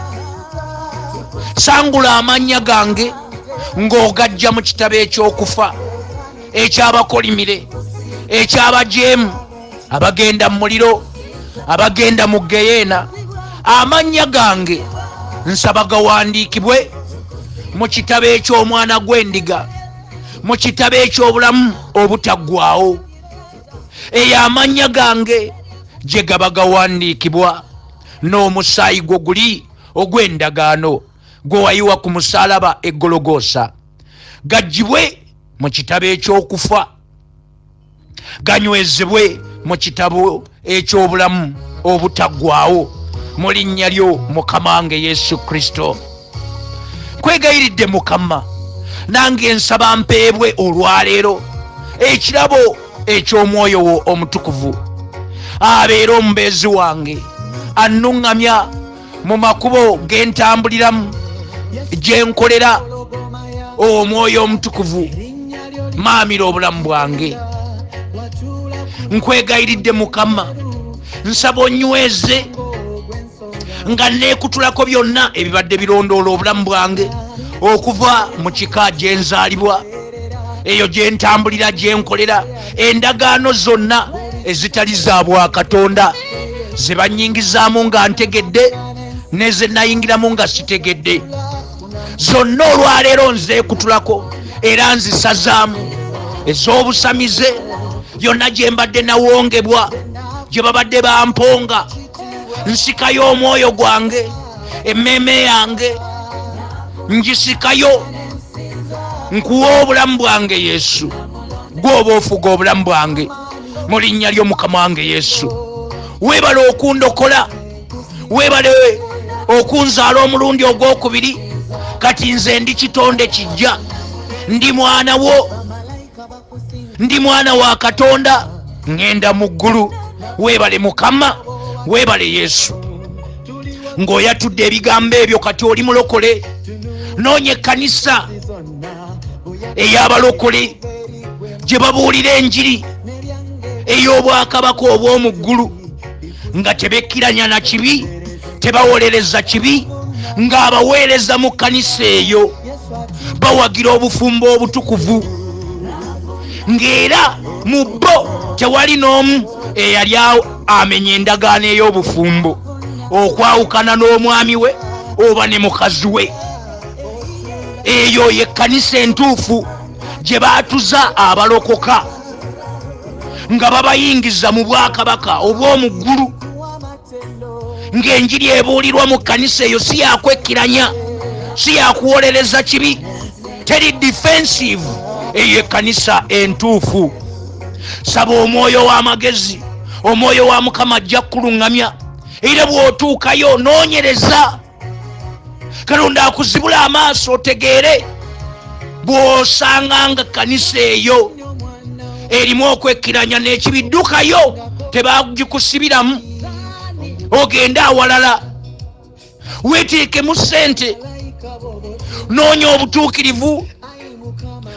sangula amannya gange ng'ogajja mu kitabo ekyokufa, ekyabakolimire, ekyabajeemu, abagenda mu muliro, abagenda mu geyeena. Amannya gange nsaba gawandiikibwe mu kitabo eky'Omwana gw'Endiga, mu kitabo eky'obulamu obutaggwawo. Eyo amannya gange gye gaba gawandiikibwa n'omusaayi gwo guli ogw'endagaano gwe wayiwa ku musaalaba Eggologoosa, gaggyibwe mu kitabo eky'okufa, ganywezebwe mu kitabo eky'obulamu obutaggwawo, mu linnya lyo Mukama wange Yesu Kristo. Kwegayiridde Mukama, nange nsaba mpeebwe olwaleero ekirabo eky'Omwoyo wo Omutukuvu, abeere omubeezi wange, annuŋŋamya mu makubo gentambuliramu, gyenkolera. Omwoyo Omutukuvu, maamira obulamu bwange. Nkwegayiridde Mukama, nsaba onyweze nga neekutulako byonna ebibadde birondoola obulamu bwange okuva mu kika gyenzaalibwa, eyo gyentambulira, gyenkolera, endagaano zonna ezitali za bwakatonda ze banyingizaamu nga ntegedde neze nayingiramu nga sitegedde. Zonna olwaleero nzeekutulako era nzisazaamu. Ez'obusamize yonna gye mbadde nawongebwa, gye babadde bamponga, nsikayo omwoyo gwange, emmeeme yange ngisikayo. Nkuwa obulamu bwange Yesu, gwoba ofuga obulamu bwange, mu linnya ly'Omukama wange Yesu. Weebale okundokola, weebale okunzaala omulundi ogwokubiri. Kati nze ndi kitonde kijja, Ndi mwana wo, ndi mwana wa Katonda, ŋŋenda mu ggulu. Weebale Mukama, weebale Yesu. Ng'oyatudde ebigambo ebyo, kati oli mulokole. Noonya ekkanisa ey'abalokole gye babuulira enjiri ey'obwakabaka obw'omu ggulu, nga tebekkiranya na kibi, tebawolereza kibi, ng'abaweereza mu kkanisa eyo bawagira obufumbo obutukuvu, ng'era mu bo tewali n'omu eyali amenya endagaano ey'obufumbo okwawukana n'omwami we oba ne mukazi we. Eyo yekkanisa entuufu gye baatuza abalokoka nga babayingiza mu bwakabaka obw'omu ggulu, ng'enjiri ebuulirwa mu kkanisa eyo si yakwekkiranya, si yakuwolereza kibi, teri defensive. Eyo ekkanisa entuufu. Saba omwoyo w'amagezi, omwoyo wa Mukama ajja kukuluŋŋamya. Era bw'otuukayo, noonyereza, Katonda akuzibula amaaso otegeere. Bw'osanga nga kkanisa eyo erimu okwekkiranya n'ekibiddukayo, tebagikusibiramu, ogende awalala, weteekemu ssente, noonya obutuukirivu,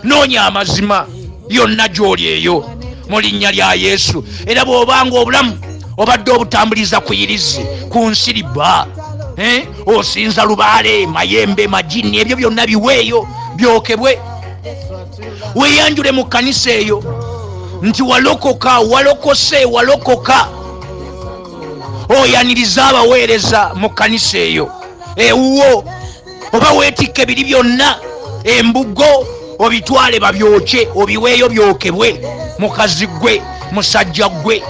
noonya amazima yonna gy'oli eyo, mu linnya lya Yesu. Era bw'obanga obulamu obadde obutambuliza ku yirizi, ku nsiriba, osinza lubaale, mayembe, majini, ebyo byonna biweeyo byokebwe, weeyanjule mu kkanisa eyo nti walokoka, walokose, walokoka. Oyaniriza abaweereza mu kkanisa eyo ewuwo, oba weetikka ebiri byonna, embugo, obitwale babyokye, obiweeyo byokebwe. Mukazi gwe, musajja gwe,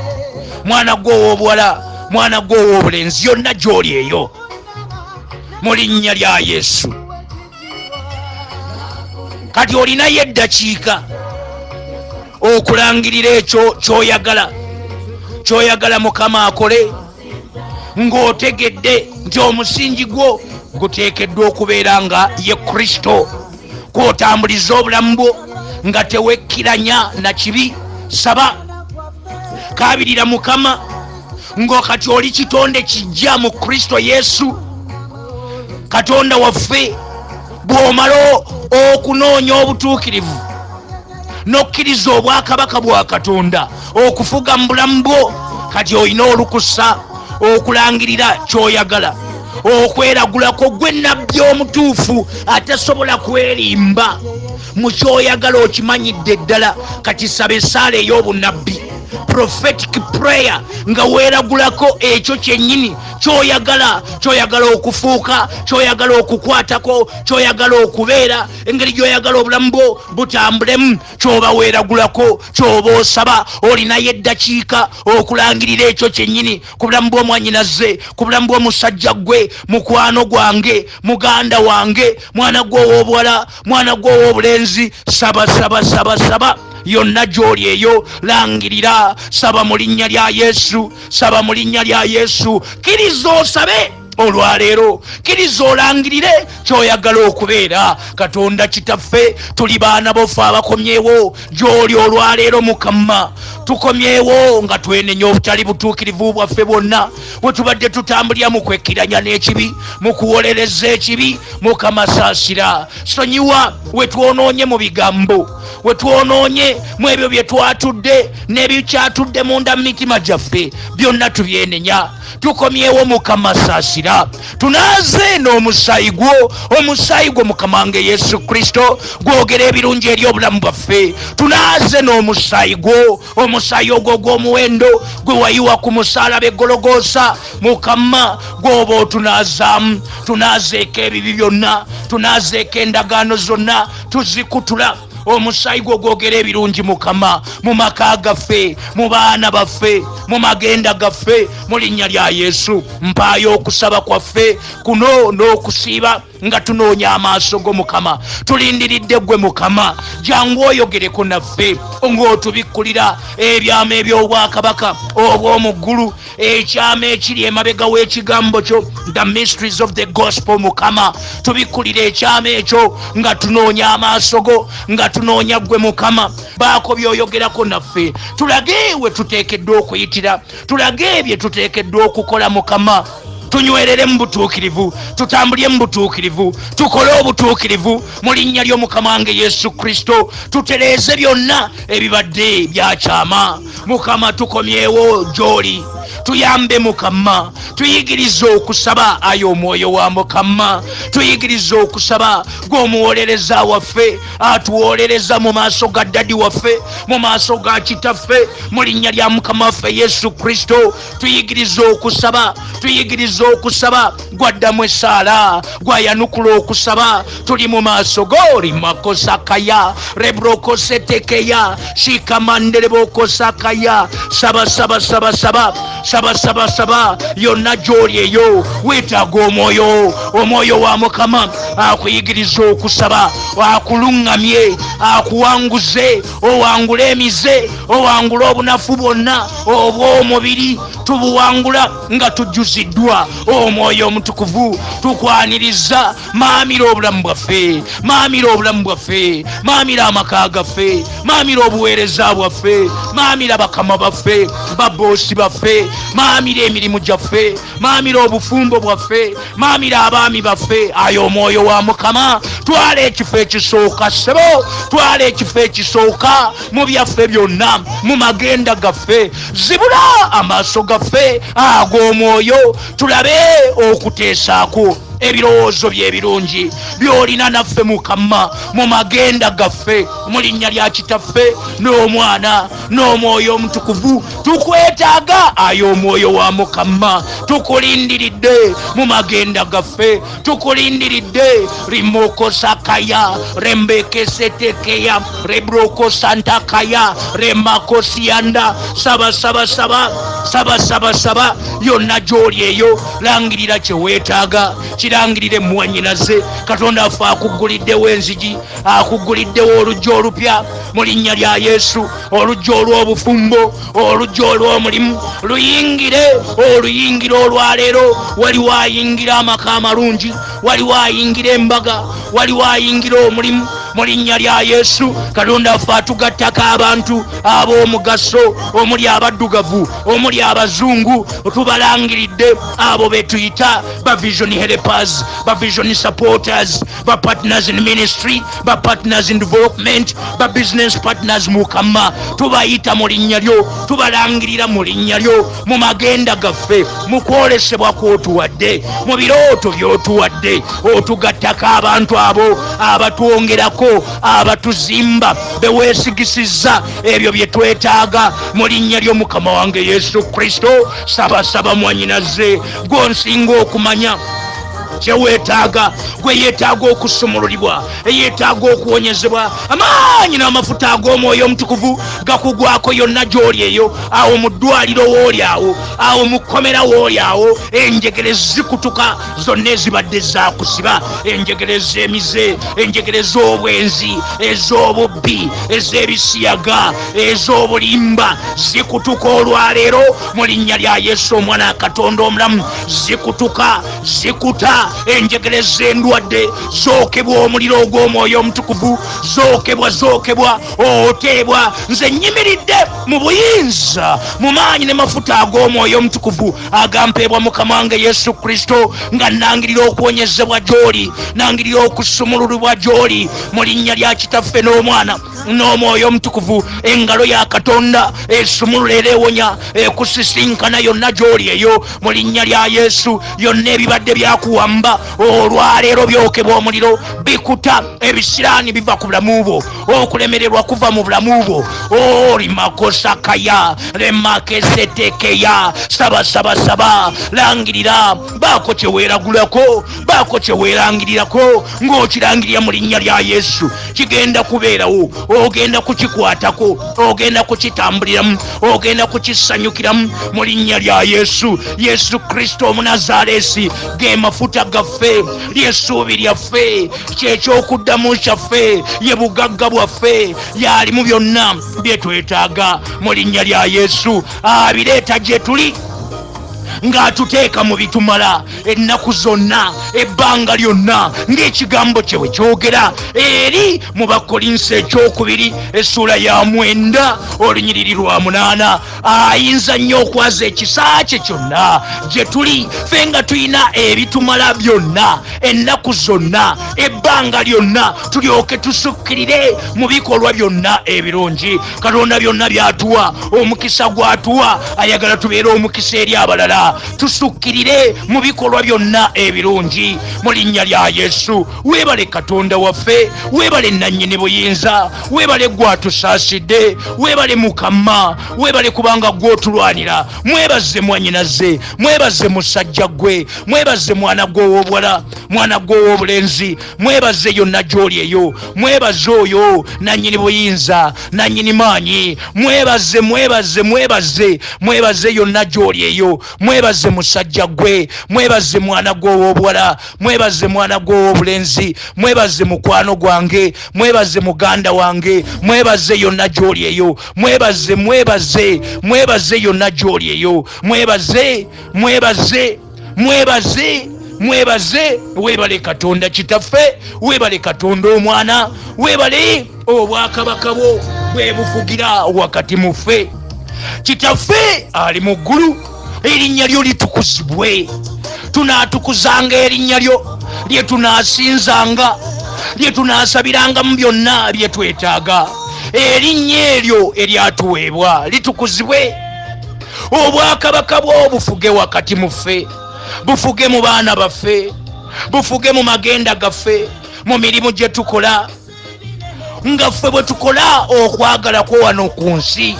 mwana gwe ow'obuwala, mwana gwe ow'obulenzi, yonna gy'oli eyo, mu linnya lya Yesu. Kati olinayo eddakiika okulangirira ekyo kyoyagala, kyoyagala Mukama akole, ng'otegedde nti omusingi gwo guteekeddwa okubeera nga ye Kristo, kwotambuliza obulamu bwo nga tewekkiranya na kibi. Saba, kaabirira Mukama, ng'okati oli kitonde kijja mu Kristo Yesu Katonda waffe. Bw'omala okunoonya obutuukirivu n'okkiriza obwakabaka bwa Katonda okufuga mu bulamu bwo, kati olina olukusa okulangirira ky'oyagala, okweragulako gwe nabbi omutuufu atasobola kwerimba mu kyoyagala, okimanyidde ddala. Kati saba essaala ey'obunabbi, prophetic prayer, nga weeragulako ekyo kyennyini kyoyagala, kyoyagala okufuuka, kyoyagala okukwatako, kyoyagala okubeera, engeri gyoyagala obulamu bwo butambulemu, kyoba weeragulako, kyoba osaba. Olinayo eddakiika okulangirira ekyo kyennyini ku bulamu bw'omwanyinaze, ku bulamu bw'omusajja gwe, mukwano gwange, muganda wange, mwana gwe ow'obuwala, mwana gwe ow'obulenzi. Saba, saba, saba, saba yonna gy'oli eyo, langirira, saba mu linnya lya Yesu, saba mu linnya lya Yesu. Kkiriza osabe olwaleero, kkiriza olangirire kyoyagala okubeera. Katonda Kitaffe, tuli baana bofe abakomyewo gy'oli olwaleero. Mukama, tukomyewo nga twenenya obutali butuukirivu bwaffe bwonna we tubadde tutambulira mu kwekkiranya n'ekibi, mu kuwolereza ekibi. Mukama, saasira, sonyiwa we twonoonye mu bigambo, we twonoonye mu ebyo bye twatudde n'ebikyatudde munda mu mitima gyaffe, byonna tubyenenya, tukomyewo. Mukama, saasira, tunaaze n'omusaayi gwo. Omusaayi gwo, Mukama wange Yesu Kristo, gwogera ebirungi eri obulamu bwaffe. Tunaaze n'omusaayi gwo, omusaayi ogwo ogw'omuwendo gwe wayiwa ku musaalaba eggologoosa. Mukama, gwoba otunaazaamu, tunaazeeko ebibi byonna, tunaazeeko endagaano zonna, tuzikutula. Omusaayi gwo gwogera ebirungi, Mukama, mu maka gaffe, mu baana baffe, mu magenda gaffe, mu linnya lya Yesu. Mpaayo okusaba kwaffe kuno n'okusiiba. Nga tunoonya amaaso go Mukama, tulindiridde ggwe Mukama. Jangu oyogereko naffe ng'otubikkulira ebyama eby'obwakabaka obw'omu ggulu, ekyama ekiri emabega w'ekigambo kyo, the mysteries of the gospel. Mukama, tubikkulira ekyama ekyo nga tunoonya amaaso go, nga tunoonya ggwe Mukama. Baako by'oyogerako naffe, tulage we tuteekeddwa okuyitira, tulage bye tuteekeddwa okukola. Mukama, tunywerere mu butuukirivu, tutambulye mu butuukirivu, tukole obutuukirivu mu linnya ly'Omukama wange Yesu Kristo. Tutereeze byonna ebibadde byakyama. Mukama, tukomyewo gy'oli, tuyambe. Mukama, tuyigirize okusaba. Ayo Omwoyo wa Mukama, tuyigirize okusaba. Gw'omuwolereza waffe, atuwolereza mu maaso ga Daddy waffe, mu maaso ga Kitaffe, mu linnya lya Mukama waffe Yesu Kristo, tuyigirize okusaba, tuyigirize okusaba. Gwaddamu essaala, gwayanukula okusaba. Tuli mu maaso go. Rimakosakaya rebrokosetekeya shikamanderebokosakaya. Saba, saba, saba, saba, saba, saba, saba. Yonna gy'oli eyo, weetaaga Omwoyo, Omwoyo wa Mukama akuyigiriza okusaba, akuluŋŋamye, akuwanguze, owangule emize, owangule obunafu bwonna obw'omubiri. Tubuwangula nga tujjuziddwa Omwoyo Omutukuvu. Tukwaniriza. Maamira obulamu bwaffe, maamira obulamu bwaffe, maamira amaka gaffe, maamira obuweereza bwaffe, maamira bakama baffe, baboosi baffe, maamira emirimu gyaffe, maamira obufumbo bwaffe, maamira abaami baffe. Ayo Omwoyo wa Mukama, twala ekifo ekisooka. Ssebo, twala ekifo ekisooka mu byaffe byonna, mu magenda gaffe. Zibula amaaso gaffe ag'omwoyo, tulabe okuteesaako ebirowoozo byebirungi byolina naffe, Mukama, mu magenda gaffe, mu linnya lya Kitaffe n'Omwana n'Omwoyo Omutukuvu. Tukwetaaga, ayo Omwoyo wa Mukama. Tukulindiridde mu magenda gaffe, tukulindiridde. Rimokosakaya rembekesetekeya rebrokosantakaya remakosiyanda. Saba, saba, saba, saba, saba, saba. Yonna gy'oli eyo, langirira kyeweetaaga, kirangirire muwanyinaze. Katonda affe akugguliddewo enzigi, akugguliddewo oluggi olupya mu linnya lya Yesu. Oluggi olw'obufumbo, oluggi olw'omulimu, luyingire, oluyingira olwaleero. Waliwo ayingira amaka amalungi, waliwo ayingira embaga, waliwo ayingira omulimu mu linnya lya Yesu. Katonda affe atugattako abantu ab'omugaso, omuli abaddugavu, omuli abazungu. Tubalangiridde abo betuyita ba vision helpers, ba vision supporters, ba partners in ministry, ba partners in development, ba business partners. Mukama, tubayita mu linnya lyo, tubalangirira mu linnya lyo, mu magenda gaffe, mu kwolesebwa kwotuwadde, mu birooto byotuwadde. Otugattako abantu abo abatwongerako, abatuzimba, beweesigisizza ebyo bye twetaaga, mu linnya ly'Omukama wange Yesu Kristo. Saba, saba mwanyinaze. Gwonsinga okumanya kyeweetaaga, gwe yeetaaga okusumululibwa, eyeetaaga okuwonyezebwa. Amaanyi n'amafuta ag'Omwoyo Omutukuvu gakugwako yonna gy'oli eyo, awo mu ddwaliro wooli, awo awo mu kkomera wooli awo. Enjegere zikutuka zonna ezibadde zakusiba, enjegere ez'emize, enjegere ez'obwenzi, ez'obubbi, ez'ebisiyaga, ez'obulimba, zikutuka olwaleero mu linnya lya Yesu, Omwana wa Katonda omulamu. Zikutuka, zikuta. Enjegere z'endwadde zookebwa omuliro ogw'Omwoyo Omutukuvu, zookebwa, zookebwa, oteebwa. Nze nyimiridde mu buyinza, mu maanyi ne mafuta ag'Omwoyo Omutukuvu agampeebwa Mukama wange Yesu Kristo, nga nangirira okuwonyezebwa gy'oli, nangirira okusumululibwa gy'oli, mu linnya lya Kitaffe n'Omwana n'Omwoyo Omutukuvu. Engalo ya Katonda esumulula era ewonya ekusisinkana yonna gy'oli eyo, mu linnya lya Yesu. Yonna ebibadde byakuwamba, olwaleero byokebwa omuliro, bikuta. Ebisiraani biva ku bulamu bwo, okulemererwa kuva mu bulamu bwo. Olimakosakaya remakesetekeya. Saba, saba, saba, langirira. Baako kyeweeragulako, baako kyeweerangirirako ng'okirangirira mu linnya lya Yesu. Kigenda kubeerawo, ogenda kukikwatako, ogenda kukitambuliramu, ogenda kukisanyukiramu mu linnya lya Yesu. Yesu Kristo Omunazaalesi, ge mafuta. gaffe, ly'essuubi lyaffe, kyekyokuddamu kyaffe, ye bugagga bwaffe, y'alimu byonna bye twetaaga. Mu linnya lya Yesu, abireeta gye tuli ng'atuteeka mu bitumala ennaku zonna, ebbanga lyonna, ng'ekigambo kye bwe kyogera eri mu Bakolinso ekyokubiri essuula ya 9 olunyiriri lwa 8. Ayinza nnyo okwaza ekisa kye kyonna gye tuli, ffe nga tulina ebitumala byonna ennaku zonna, ebbanga lyonna, tulyoke tusukkirire mu bikolwa byonna ebirungi. Katonda byonna byatuwa, omukisa gwatuwa, ayagala tubeere omukisa eri abalala, tusukkirire mu bikolwa byonna ebirungi mu linnya lya Yesu. Weebale Katonda waffe, weebale nannyini buyinza, weebale gwatusaasidde, weebale Mukama, weebale kubanga gw'otulwanira. Mwebaze mwanyinaze, mwebaze musajja gwe, mwebaze mwana gw'ow'obuwala, mwana gw'ow'obulenzi, mwebaze yonna gy'oli eyo, mwebaze oyo nannyini buyinza, nannyini maanyi. Mwebaze, mwebaze, mwebaze, mwebaze yonna gy'oli eyo. Mwebaze musajja gwe, mwebaze mwana gw'ow'obuwala, mwebaze mwana gw'ow'obulenzi, mwebaze mukwano gwange, mwebaze muganda wange, mwebaze yonna gy'oli eyo. Mwebaze, mwebaze, mwebaze yonna gy'oli eyo. Mwebaze, mwebaze, mwebaze, mwebaze. Weebale Katonda Kitaffe, weebale Katonda Omwana, weebale obwakabaka bwo bwe bufugira wakati mu ffe. Kitaffe ali mu ggulu, erinnya lyo litukuzibwe. Tunaatukuzanga erinnya lyo, lye tunaasinzanga, lye tunaasabirangamu byonna bye twetaaga. Erinnya eryo eryatuweebwa litukuzibwe. Obwakabaka bwo bufuge wakati mu ffe, bufuge mu baana baffe, bufuge mu magenda gaffe, mu mirimu gye tukola, nga ffe bwe tukola okwagala kwo wano ku nsi.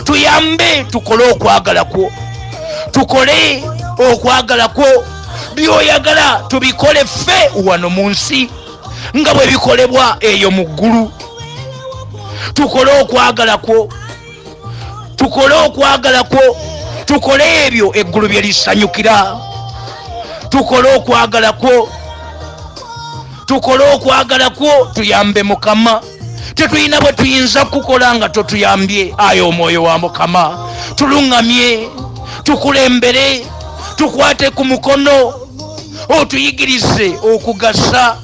Tuyambe tukole okwagala kwo, tukole okwagala kwo, by'oyagala tubikole ffe wano mu nsi nga bwe bikolebwa eyo mu ggulu. Tukole okwagala kwo, tukole okwagala kwo, tukole ebyo eggulu bye lisanyukira. Tukole okwagala kwo, tukole okwagala kwo. Tuyambe Mukama, tetulina bwe tuyinza kukola nga totuyambye. Aye Omwoyo wa Mukama, tuluŋŋamye, tukulembere, tukwate ku mukono, otuyigirize okugasa,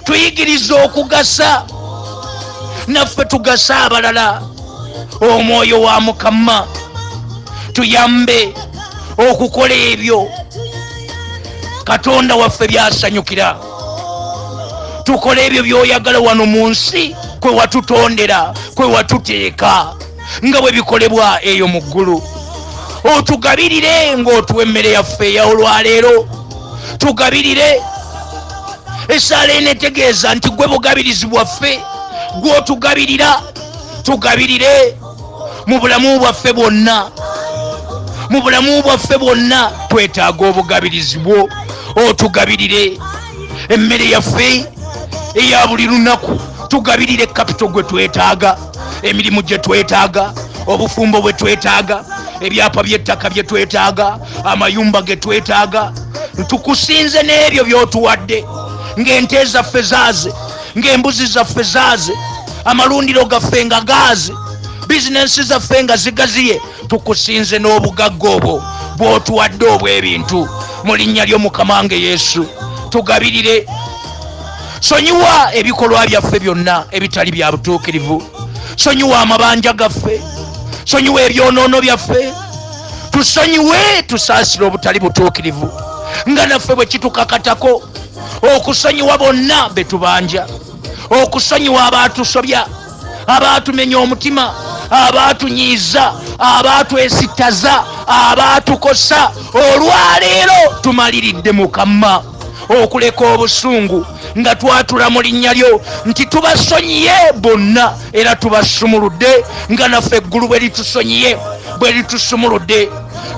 tuyigirize okugasa, naffe tugase abalala. Omwoyo wa Mukama, tuyambe okukola ebyo Katonda waffe byasanyukira. Tukole ebyo by'oyagala wano mu nsi kwe watutondera, kwe watuteeka, nga bwe bikolebwa eyo mu ggulu. Otugabirire ng'otuwa emmere yaffe eya olwaleero. Tugabirire. Essaala eno etegeeza nti gwe bugabirizi bwaffe, gw'otugabirira. Tugabirire mu bulamu bwaffe bwonna, mu bulamu bwaffe bwonna twetaaga obugabirizi bwo. Otugabirire emmere yaffe eya buli lunaku, tugabirire kapito gwe twetaaga, emirimu gye twetaaga, obufumbo bwe twetaaga, ebyapa by'ettaka bye twetaaga, amayumba ge twetaaga. Tukusinze n'ebyo by'otuwadde, ng'ente zaffe zaaze, ng'embuzi zaffe zaaze, amalundiro gaffe nga gaaze, bizinensi zaffe nga zigaziye. Tukusinze n'obugagga obwo bw'otuwadde obw'ebintu. Mu linnya ly'Omukama wange Yesu, tugabirire. Sonyiwa ebikolwa byaffe byonna ebitali bya butuukirivu, sonyiwa amabanja gaffe, sonyiwa ebyonoono byaffe. Tusonyiwe, tusaasire obutali butuukirivu, nga naffe bwe kitukakatako okusonyiwa bonna be tubanja, okusonyiwa abaatusobya, abaatumenya omutima, abaatunyiiza, abaatwesittaza, abaatukosa. Olwaleero tumaliridde Mukama okuleka obusungu, nga twatula mu linnya lyo nti tubasonyiye bonna era tubasumuludde, nga naffe eggulu bwe litusonyiye, bwe litusumuludde.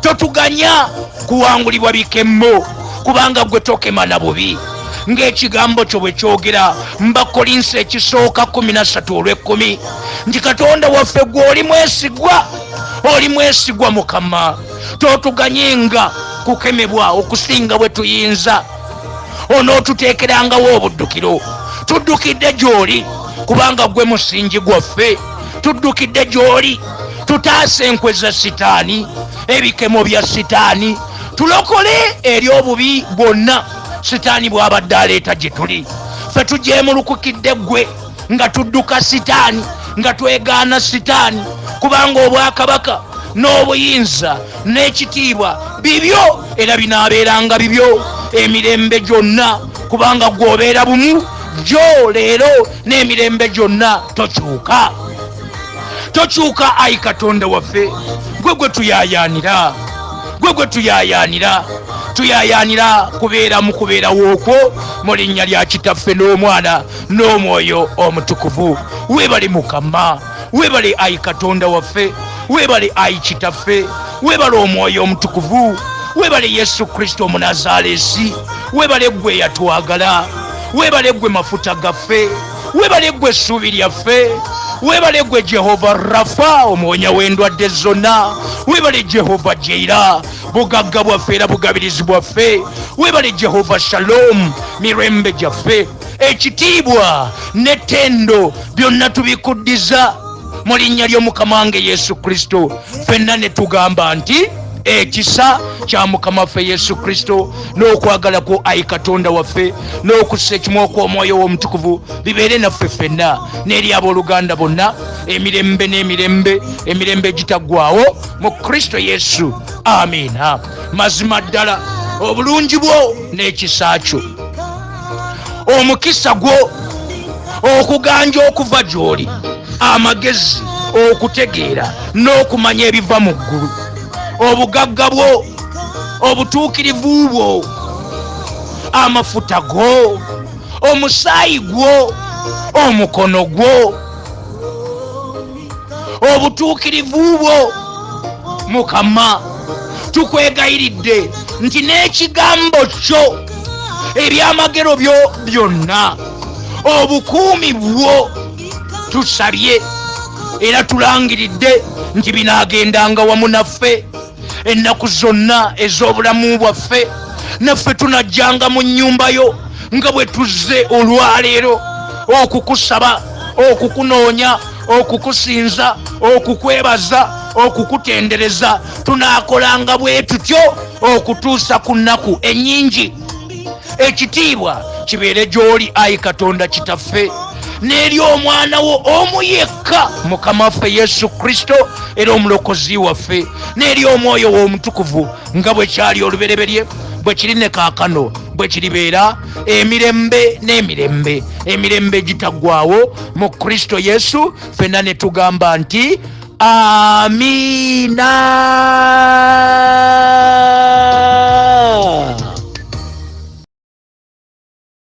Totuganya kuwangulibwa bikemmo, kubanga gwe tokema na bubi, ng'ekigambo kyo bwe kyogera Mbakolinso ekisooka 13 olw'ekumi nti Katonda waffe gwe oli mwesigwa, oli mwesigwa. Mukama, totuganyenga kukemebwa okusinga bwe tuyinza. Onootuteekerangawo obuddukiro. Tuddukidde gy'oli, kubanga gwe musingi gwaffe. Tuddukidde gy'oli, tutaasa enkwe za Sitaani, ebikemo bya Sitaani, tulokole eri obubi bwonna Sitaani bw'abadde aleeta gye tuli. Ffe tujeemulukukidde ggwe nga tudduka Sitaani, nga twegaana Sitaani, kubanga obwakabaka n'obuyinza n'ekitiibwa bibyo, era binaabeeranga bibyo emirembe gyonna, kubanga gw'obeera bumu jjo, leero n'emirembe gyonna, tokyuka, tokyuka. Ayi Katonda waffe, gwe gwe tuyayaanira, gwe gwe tuyayaanira, tuyayaanira kubeera mu kubeerawo okwo, mu linnya lya Kitaffe n'Omwana n'Omwoyo Omutukuvu. Weebale Mukama, weebale ayi Katonda waffe, weebale ayi Kitaffe, weebale Omwoyo Omutukuvu, weebale Yesu Kristo Omunazaalesi, weebale ggwe eyatwagala, weebale ggwe mafuta gaffe, weebale ggwe essuubi lyaffe, weebale ggwe Jehova Rafa, omuwonya w'endwadde zonna, weebale Jehova Jeira, bugagga bwaffe era bugabirizi bwaffe, weebale Jehova Shalom, mirembe gyaffe. Ekitiibwa n'ettendo byonna tubikuddiza mu linnya ly'Omukama wange Yesu Kristo. Ffenna ne tugamba nti ekisa kya Mukama waffe Yesu Kristo, n'okwagala kwo ayi Katonda waffe, n'okussa ekimu okw'Omwoyo w'Omutukuvu bibeere naffe ffenna n'eri abooluganda bonna emirembe n'emirembe, emirembe egitaggwawo, mu Kristo Yesu. Amiina. Mazima ddala obulungi bwo n'ekisa kyo, omukisa gwo, okuganja okuva gy'oli, amagezi, okutegeera n'okumanya ebiva mu ggulu, obugagga bwo, obutuukirivu bwo, amafuta go, omusaayi gwo, omukono gwo, obutuukirivu bwo, Mukama, tukwegayiridde nti n'ekigambo kyo, ebyamagero byo byonna, obukuumi bwo, tusabye era tulangiridde nti binaagendanga wamu naffe ennaku zonna ez'obulamu bwaffe. Naffe tunajjanga mu nnyumba yo nga bwe tuzze olwaleero okukusaba, okukunoonya, okukusinza, okukwebaza, okukutendereza. Tunaakolanga bwe tutyo okutuusa ku nnaku ennyingi. Ekitiibwa kibeere gy'oli ayi Katonda Kitaffe, n'eri Omwana wo omu yekka, Mukama waffe Yesu Kristo era Omulokozi waffe, n'eri Omwoyo w'Omutukuvu, nga bwe kyali olubereberye, bwe kiri ne kaakano, bwe kiribeera emirembe n'emirembe, emirembe egitaggwawo, mu Kristo Yesu. Ffenna ne tugamba nti amiina.